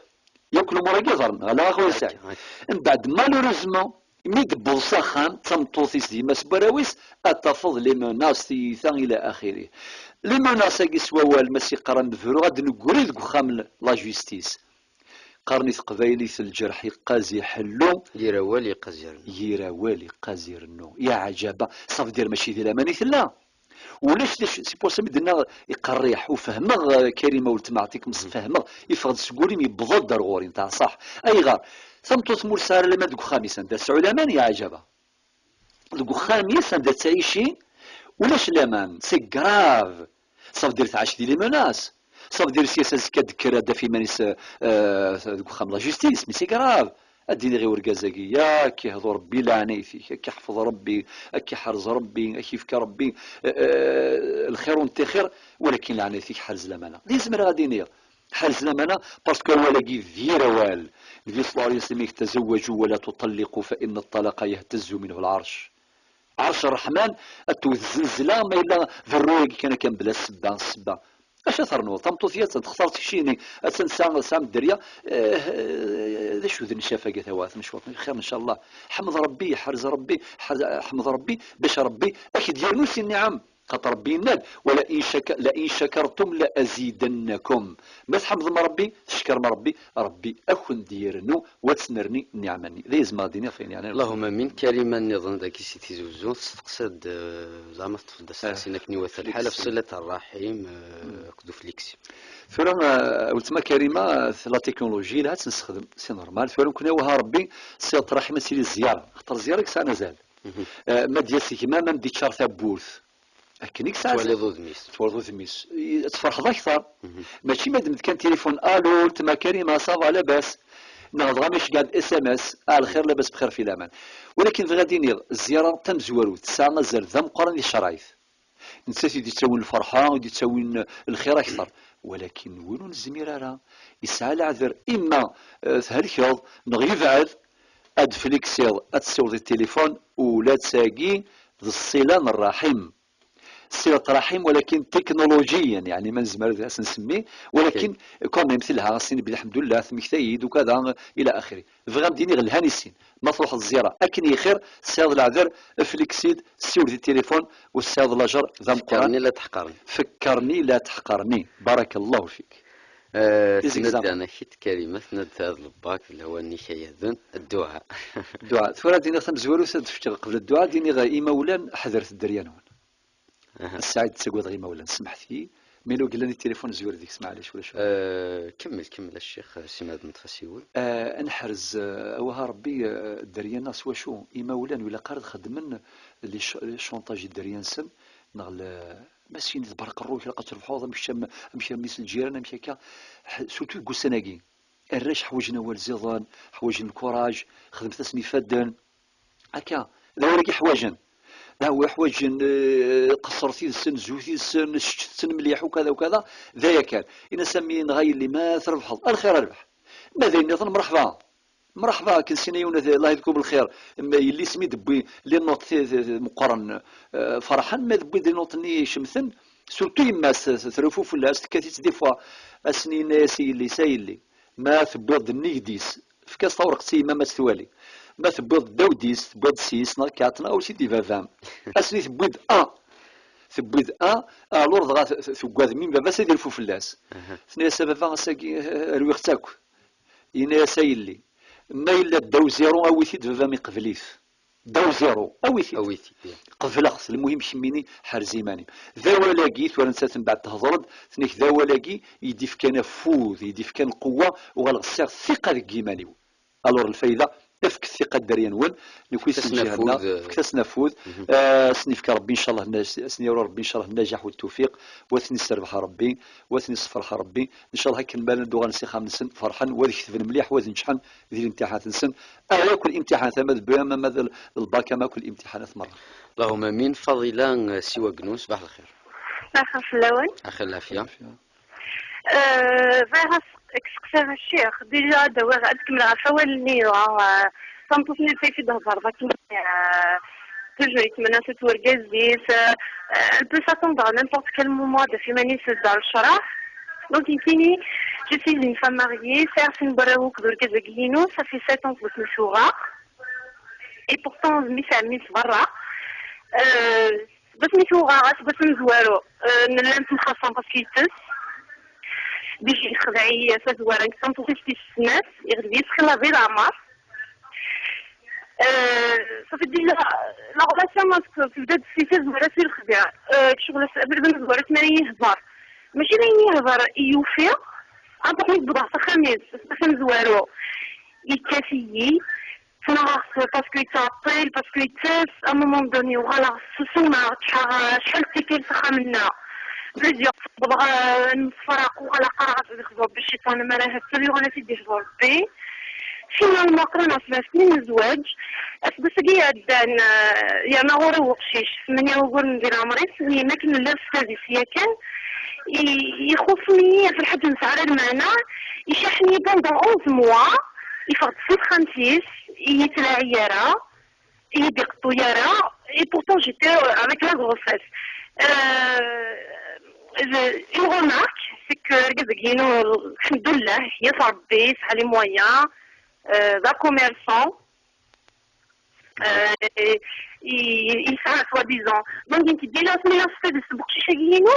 Yakk lumuṛ-agi ḍerren, ala a Xwaya Saɛid. Akka, akka. Mbeɛd, malheureusement, mi d-tewweḍ s axxam, d tameṭṭut-is d yemma-s n warraw-is, ad tafeḍ les menaces, tiyita, ila axiri. Les menaces-agi s wawal, ma s-iqqar amebru, ad d-negri deg uxxam n la justice. Qqaren i teqbaylit: "Lǧerḥ iqqaz iḥellu, yir awal iqqaz irennu." Yir awal iqqaz irennu. Ya ɛǧaba, ça veut dire mačči di laman i tella. Ulac d acu, c'est pour ça mi d-nniɣ iqerriḥ, u fehmeɣ, eh, Karima weltma Ɛeṭik, fehmeɣ, iffeɣ-d seg wul-im, yewweḍ-d ar ɣur-i, nteɛ ṣaḥ. Ayɣer? Tameṭṭut ma ur tesɛi ara laman deg uxxam-is, anda tesɛu laman, ya ɛǧaba. Deg uxxam-is anda ttɛici, ulac laman, c'est grave. Ça veut dire tɛac di les menaces. Ça veut dire si azekka d-tekker ad d-taf iman-is, euh, euh, deg uxxam la justice, mais c'est grave. Ad d-iniɣ i urgaz-agi, yak ihḍu Rebbi, leɛnayt-ik, ad k-iḥfeḍ Rebbi, ad k-iḥrez Rebbi, ad k-ifk Rebbi, euh, euh, lxir u ntixir, walakin leɛnayt-ik ḥrez lamana. D ayen zemreɣ ad d-iniɣ. Ḥrez lamana, parce que awal-agi d yir awal. Nnbi ṣella Llahu ɛalayhi wa sallam, tazawwaju wa la tuṭalliqu fa inna ṭṭalaqa yahtazzu minhu lɛerc. Ɛerc Ṛṛeḥman ad tewwet zzelzla, ma yella d ṛṛuy-agi kan akka mebla ssebba, ssebba. Acu ad ternuḍ? Tameṭṭut-ya attan textar keččini, attan tesɛa, tesɛa dderya, eh, d acu d nnecaf-agi, tawat n cwaṭ, xir, ncallah. Ḥmed Ṛebbi, ḥrez Ṛebbi, ḥrez, ḥmed Ṛebbi, bac Ṛebbi ad k-d-yernu si nniɛam. Xaṭer Ṛebbi yenna-d: "Wala in shaka-, la in shakartum la azidannakum." Ma tḥemdem Ṛebbi, tcekkrem Ṛebbi, Ṛebbi ad ken-d-yernu, wa tesnerni nniɛma-nni. D ayen zemreɣ ad d-iniɣ f ayen yeɛnan. Allahumma amin. Karima nniḍen dagi si Tizi Uzzu, testeqsa-d, eh, zeɛma teṭṭfeḍ-d asteqsi-nni akken iwata lḥal, ɣef ṣilat ṛṛaḥim, eh, akked ufliksi. Tura, eh, weltma Karima, la technologie, la ad tt-nessexdem, c'est normal. Tura nekkni, awah a Ṛebbi, ṣilat ṛṛaḥim ad tili zzyaṛa, xaṭer zzyaṛa i yesɛan azal. Eh, ma d-yas gma, ma m-d-iččar tawwurt. Akken i yesɛa azal. Twaliḍ udem-is. Twaliḍ udem-is. I-, tferḥeḍ akteṛ. Mačči ma d-, m-d kan tilifun: "Alo, weltma Karima, ça va, labas?" Neɣ dɣa ma iceggeɛ-d S M S: "Ah, lxir, labas bxir fi laman." Walakin bɣiɣ ad d-iniɣ, zzyaṛa tamezwarut tesɛa azal d ameqqran di tcerɛit. Nettat i d-ittawin lferḥa, i d-ittawin lxir akteṛ. Walakin win ur nezmir ara, yesɛa leɛder, imma, eh, thelkeḍ, neɣ yebɛed, ad d-fliksiḍ, ad tessiwḍeḍ i tilifun, ula d tagi d ṣṣila n ṛṛaḥim. Ṣṣilat ṛṛaḥim, walakin teknulujiyan, yeɛni ma nezmer ad as-nsemmi, walakin quand même telha, ad s-nini belli lḥemdullah, temmekta-yi-d, ukada, ila axiri. Bɣiɣ ad m-d-iniɣ lhan i sin. Ma truḥeḍ zzyaṛa akken i xir, tesɛiḍ leɛder, flik-id, ssiwel di tilifun, ur tesɛiḍ lajer d ameqqran. Fekkarni la teḥqarni. Fekkarni la teḥqarni. Barakallahu fik. Eh, izegzamen. Tenna-d Anakit Karima, tenna-d tesɛiḍ lebak, d lawan n ikayaden, dduɛa. Dduɛa. Tura ad d-iniɣ tamezwarut, ad d-fkeɣ qbel dduɛa, ad d-iniɣ imawlan, ḥedret dderya-nwen. Aha. Ssaɛid, ttagadeɣ imawlan, semḥet-iyi, mi ur yellan i tilifun, zwir deg-s, maɛlic, ulac aɣilif. Eh, kemmel, kemmel, a ccix, eh, simad neṭṭef asiwel. Eh, ad neḥrez, eh, awah a Ṛebbi, eh, dderya-nneɣ s wacu? Imawlan ur ilaq ara ad xedmen les ch-, les chantages i dderya-nsen, neɣ le-, ma s-yini tberrqeḍ, ilaq ad trebḥeḍ, amek am-, amek a mmi-s n lǧiran, amek akka, ḥ-, surtout deg ussan-agi. Arrac ḥwaǧen awal ẓiḍen, ḥwaǧen lkuraj, xedmet-asen ifadden. Akka, d awal-agi ḥwaǧen. D awal ḥwaǧen, eh, qeṣṣret yid-sen, zhut yid-sen, ččet-ten mliḥ, ukada, ukada. D aya kan. Ini-as a mmi neɣ a yelli, ma trebḥeḍ, a lxir a rrbeḥ. Ma d ayen nniḍen, mreḥba. Mreḥba, akken sin yiwen ad, Allah yedkum lxir. Ma yelli-s mi d-tewwi les notes ti-, ti-, ti-, meqqren, eh, ferḥen, ma tewwi-d les notes-nni icemten, surtout yemma-s, t-, t-, treffu fell-as, tekkat-itt des fois. Ass-nni yenna-yas i yelli-s: "A yelli, ma tewwiḍ-d nnig dis, efk-as tawreqt i yemma-m ad tt-twali. Ma tewwiḍ-d ddaw dis, tewwiḍ-d six neɣ quatre, neɣ awes-it i baba-m." Ass-nni tewwi-d un. Tewwi-d un, alors dɣa t-, t-, tuggad mmi n baba-s ad irfu fell-as. Aha. Tenna-yas: "A baba, ass-agi, eh, rwiɣ-tt akk." Yenna-yas: "A yelli, ma yella ddaw zéro, awi-t-id, baba-m iqbel-it." Ddaw zéro, awi-t-id. Awi-t-id, ya. Qebleɣ-t, lmuhim kemmini ḥrez iman-im. D awal-agi, tura nettat mbeɛd tehḍer-d, tenna-k d awal-agi i d-ifkan afud, i d-ifkan lqewwa, uɣaleɣ sɛiɣ thiqa deg yiman-iw. Alors lfayda, efk thiqa dderya-nwen, nekwi s lǧiha-nneɣ, fket-asen afud. Mhm. Eh, ad sen-ifk Rebbi, ncallah, nna-, ad sen-yaru Rebbi, ncallah, nnajaḥ u ttufiq, wa ten-isserbeḥ Rebbi, wa ten-issefreḥ Rebbi, ncallah akken ma llan d-uɣalen s ixxamen-nsen, ferḥen, wa ad ketben mliḥ, wa ad neǧḥen di limtiḥanat-nsen, Ala yakk limtiḥanat, ama d B E M, ama d, d lbak, ama yakk limtiḥanat merra. Allahumma amin. Faḍila, eh, si Wagnu, ṣbaḥ lxir. Ṣbaḥ lxir fell-awen. Axir lɛafya. Eh, bɣiɣ ad s-, ad k-seqsiɣ a ccix. Déjà, ad awiɣ, ad kemmleɣ ɣef wawal-nni, eh, tameṭṭut-nni d tayet i d-thedreḍ akken, eh, toujours yettmenna s urgaz-is, eh, elle peut s'attendre à n'importe quel moment ad d-taf iman-is tedder lecraḥ. Donc, nekkini, je suis une femme mariée, sɛiɣ sin n warraw akked urgaz-agi-inu, ça fait sept ans deg wasmi tuɣeɣ. Et pourtant, mmi-s ɛemmi-s berra. Euh, deg wasmi tuɣeɣ, aseggas amezwaru, euh, nella nettemxaṣṣam parce que yettess. Déjà yexdeɛ-iyi tazwara n tameṭṭut-is tis snat, iɣleb-iyi-d xilla di leɛmer. Euh, ça fait déjà la relation, parce que tebda-d si tazwara si lexdeɛ. Euh, ccɣel-is abrid amezwaru mi ara yihder, mačči d ayen yihder i yufi. Après mi wwḍeɣ s axxam-is, s axxam amezwaru, yekkat-iyi. Ttnaɣeɣ-t parce que yettɛeṭṭil, parce que yettess. À un moment donné, uɣaleɣ ssusumeɣ, ččḥeɣ, euh, acḥal d tikkal s axxam-nneɣ. Plusieurs fois, wwḍeɣ, euh, nemsefraq, uɣaleɣ qqareɣ ad yexḍu Rebbi cciṭan, amar ahat ad yuɣal ad t-id-yexḍu Rebbi. Finalement, qrib ɣef tlatin n zzwaǧ, aseggas-agi iɛeddan, euh, yerna ɣur-i uqcic, tmenya wuguren di leɛmer-is, mi akken lliɣ s tadist yakan, i-, ixuṣṣen-iyi ɣef lḥaǧa nesɛa ara lmeɛna, icaḥen-iyi pendant onze mois, yeffeɣ-d si texxamt-is, i yi-tlaɛi ara, i yi-d-iqeṭṭu ara, et pourtant j'étais avec la grossesse. Euh, je- une remarque, c'est que argaz-agi-inu, lḥemdullah, yaf Rebbi, yesɛa les moyens, euh, d commerçant, euh, i- yesɛa soi-disant. Donc, nekk deg-i la semaine s tadist n uqcic-agi-inu,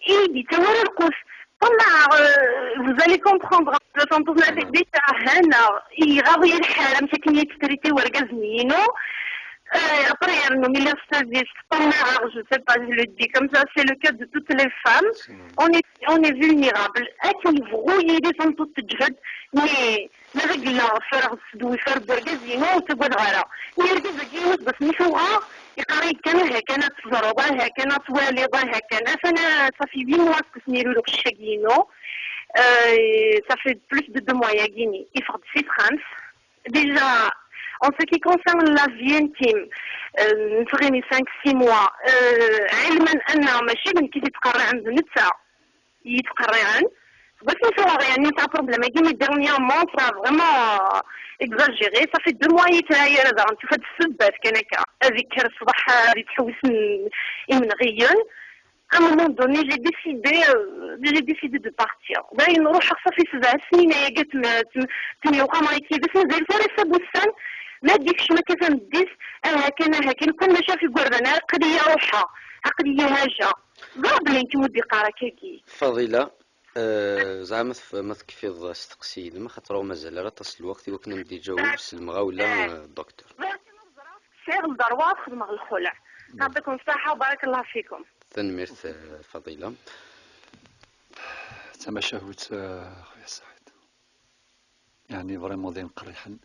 i d-yettawi ara lqut. Ṭṭamaɛeɣ, euh, vous allez comprendre, la sentence-nni déjà, ha-nneɣ, iɣaḍ-iyi lḥal, amek akken i yetttriti wergaz-nni-inu. Euh, après, yernu, mi lliɣ s tadist, ṭṭamaɛeɣ, je sais pas, je le dis comme ça, c'est le cas de toutes les femmes. On est, on est vulnérable. Akken yebɣu yili tameṭṭut teǧhed, mais ma d agella ffreɣ s dwi, ffreɣ d wergaz-inu, ur ttagadeɣ ara. Mi argaz-agi-inu seg wasmi t-uɣeɣ, yeqqar-iyi kan, aha kan ad teẓreḍ, aha kan ad twaliḍ, aha kan. Atan, ah, ça fait huit mois seg wasmi yella uqcic-agi-inu. Euh, ça fait plus de deux mois-yagi-ni. Yeffeɣ-d si texxamt. Déjà, en ce qui concerne la vie intime, euh, neffeɣ-ini cinq, six mois, euh, ɛilman anna mačči d nekk i t-ittqerriɛen, d netta i yi-ittqerriɛen. Seg wasmi tuɣeɣ, yani, c'est un problème-agi, mais dernièrement, ça a vraiment, euh, exagéré. Ça fait deux mois i yettɛayar, daɣen tufa-d ssebbat kan akka. Ad ikker ṣṣbeḥ, ad ittḥewwis n-, imenɣiyen. À un moment donné, j'ai décidé, euh, j'ai décidé de partir. Dayen, ruḥeɣ, ça fait sebɛa snin ayagi tm-, tm-, ttemyuqameɣ yid-s, mazal-it ara s abussan. Ma d-ikcem akka tameddit, aha kan, aha kan, kul ma caf igerdan, aql-iyi ruḥeɣ, aql-iyi haja. Ẓer belli nekk ur d-iqqar akkagi. Faḍila, euh, zeɛma tef-, ma tekfiḍ asteqsi yid-m, axaṭer ur mazal ara aṭas n lweqt i wakken ad m-d-iǧaweb s lemɣawla, euh, docteur. Ẓer kan ur ẓriɣ, sɛiɣ lderwa ad xedmeɣ lxelɛ. Yeɛṭikum ṣṣeḥḥa, barakallahu fikum. Tanemmirt, eh, Faḍila. D tamacahut, eh, a Xuya Saɛid. Yeɛni, vraiment, d ayen qerriḥen.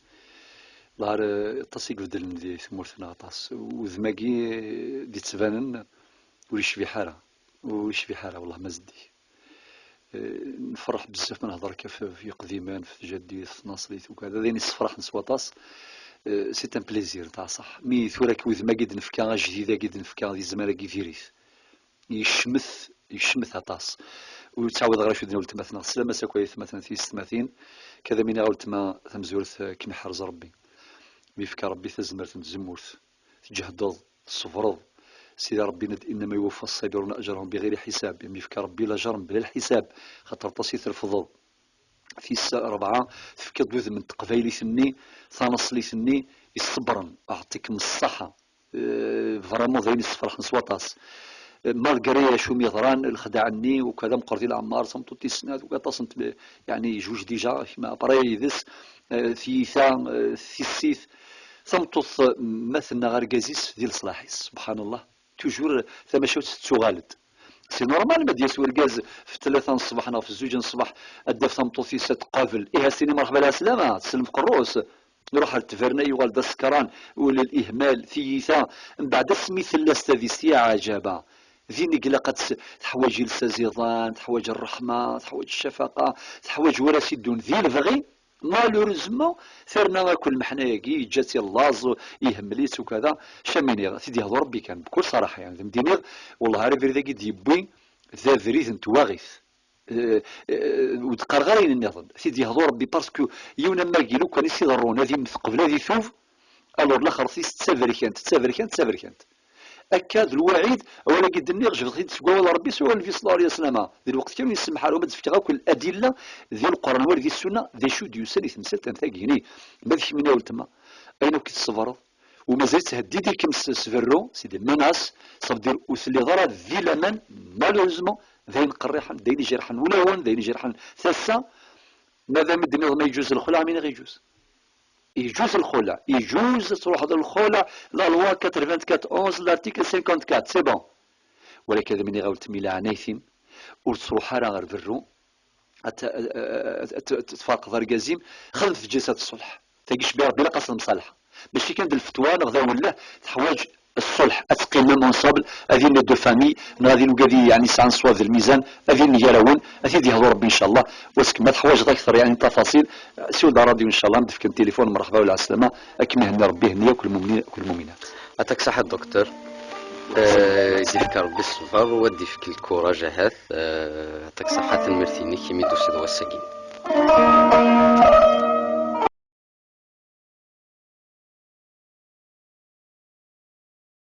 Ḍar, eh, aṭas i ibeddlen di tmurt-nneɣ, aṭas. Udem-agi, eh, d-yettbanen ur yecbiḥ ara. Ur yecbiḥ ara, wellah ma zeddig. Eh, nferreḥ bezzaf ma nehder akka f, f iqdimen, f tjaddit, f tnaṣlit, ukada. D ayen yessefraḥen s waṭas. Eh, c'est un plaisir, nteɛ ṣaḥ. Mi tura k-, udem-agi d-nefka, ajdid-agi d-nefka, di zzman-agi diri-t. Yecmet, yecmet aṭas. Ur ttɛawadeɣ ara acu d-nna weltma-tneɣ. Sslam-as akk ay atmaten, tiyessetmatin. Kada mi nniɣ a weltma tamezwarut, eh, kem-iḥrez Rebbi. Mi yefka Rebbi tazmert n tzemmurt, tǧehdeḍ, tṣebreḍ. Sidi Rebbi yenna-d: إنما يوفى الصابرون أجرهم بغير حساب. Mi yefka Rebbi lajer mebla lḥisab, xaṭer aṭas i trefdeḍ. Tis rebɛa, tefkiḍ-d udem n teqbaylit-nni, taneṣlit-nni, iṣebren. Aɛṭikem ṣṣaḥa. Eh, vraiment d ayen issefraḥen s waṭas. Eh, malgré acu mi yeḍran, lexdeɛ-nni, ukad ameqqer di leɛmer, tameṭṭut tis snat, ukad aṭas n tme-, yeɛni, yejwej déjà, kemm après yid-s, eh, tiyita, eh, tissit, tameṭṭut, eh, ma tenna argaz-is di leṣlaḥ-is, subḥanallah, toujours tamacahut tettuɣal-d. C'est normal ma d-yas urgaz f tlata n ṣṣbeḥ neɣ f zzuǧ n ṣṣbeḥ ad d-taf tameṭṭut-is ad tqabel. Ihi ad s-tini: "Merḥba, lɛeslama", tsellemt qerru-s. Iruḥ ar tverna, yuɣal d asekran, ul, ihmal, tiyita. Mbeɛd asmi tella s tadist, ya ɛǧaba, din i ilaq ad tes-, teḥwaǧ iles aziḍan, teḥwaǧ ṛṛeḥma, teḥwaǧ ccafaqa, teḥwaǧ wara s-iddun di lebɣi. Malheureusement, terna akk lmeḥna-agi, yeǧǧa-tt i llaẓ, ihemmel-itt ukada. Caminiɣ, t-id-yehḍu Ṛebbi kan, bkul ṣaraḥa, yani, d m-d-iniɣ, wellah ar abrid-agi d-yewwi, d abrid n twaɣit. Eh, eh, ur d-qqareɣ ara ayen nniḍen. T-id-yehḍu Ṛebbi, parce que yiwen am wagi, lukan i s-iḍerrun, ad immet qbel ad itub, alors laxert-is d taberkant, d taberkant, d taberkant. Akka d lwaɛid, awal-agi d-nniɣ, jebdeɣ-t-id seg wawal n Ṛebbi, s wawal n Nnbi ṣella Llahu ɛalayhi wa sallam. Di lweqt kan ur yessemḥ ara, ma d-fkiɣ akk ladilla, di Lqur'an wala di Ssunna, d acu d-yusan i temsalt am tagi-ni. Ma d kemmini a weltma, ayen akk i tṣebreḍ, u mazal ttheddid-ikem s s berru, c'est des menaces, ça veut dire ur telliḍ ara di laman, malheureusement, d ayen qerriḥen, d ayen ijerḥen ulawen, d ayen ijerḥen tasa. Ma d am-d-nniḍ ma yeǧǧuz lxelɛa, am iniɣ yeǧǧuz. Yeǧǧuz lxelɛa, yeǧǧuz ad truḥeḍ lxelɛa, la loi quatre-vingt-quatre onze, l'article cinquante-quatre, c'est bon. Walakin ad am-iniɣ a weltma, leɛnayt-im, ur ttruḥ ara ɣer berru, ad t-, ad t-, ad t-, ad tferqeḍ argaz-im, xdem ǧilsat ṣṣulḥ. Tagi cbiɣ Rebbi ilaq-as lemṣalḥa. Mačči kan d lfetwa neɣ d awelleh, teḥwaǧ ṣṣulḥ, ad teqqimem ensemble, ad ilin de famille, neɣ ad ilin ugad i, yeɛni, yesɛan ṣṣwab d lmizan, ad ilin gar-awen, ad t-id-yehdu Rebbi, ncallah. Waskem ma teḥwaǧeḍ akteṛ, yeɛni, tafaṣil, siwel-d ɣer ṛṛadyu, ncallah, ad m-d-fken tilifun, mṛeḥba u lɛeslama, ad kem-ihenni Ṛebbi, ihenni akk lmumnin, akk lmuminat. Aṭak ṣaḥa, Docteur. Eh, ad yefk Ṛebbi ṣṣber u ad d-yefk lkuraj ahat. Eh, aṭak ṣaḥa, tanemmirt-inek imi d-tusiḍ wass-agi.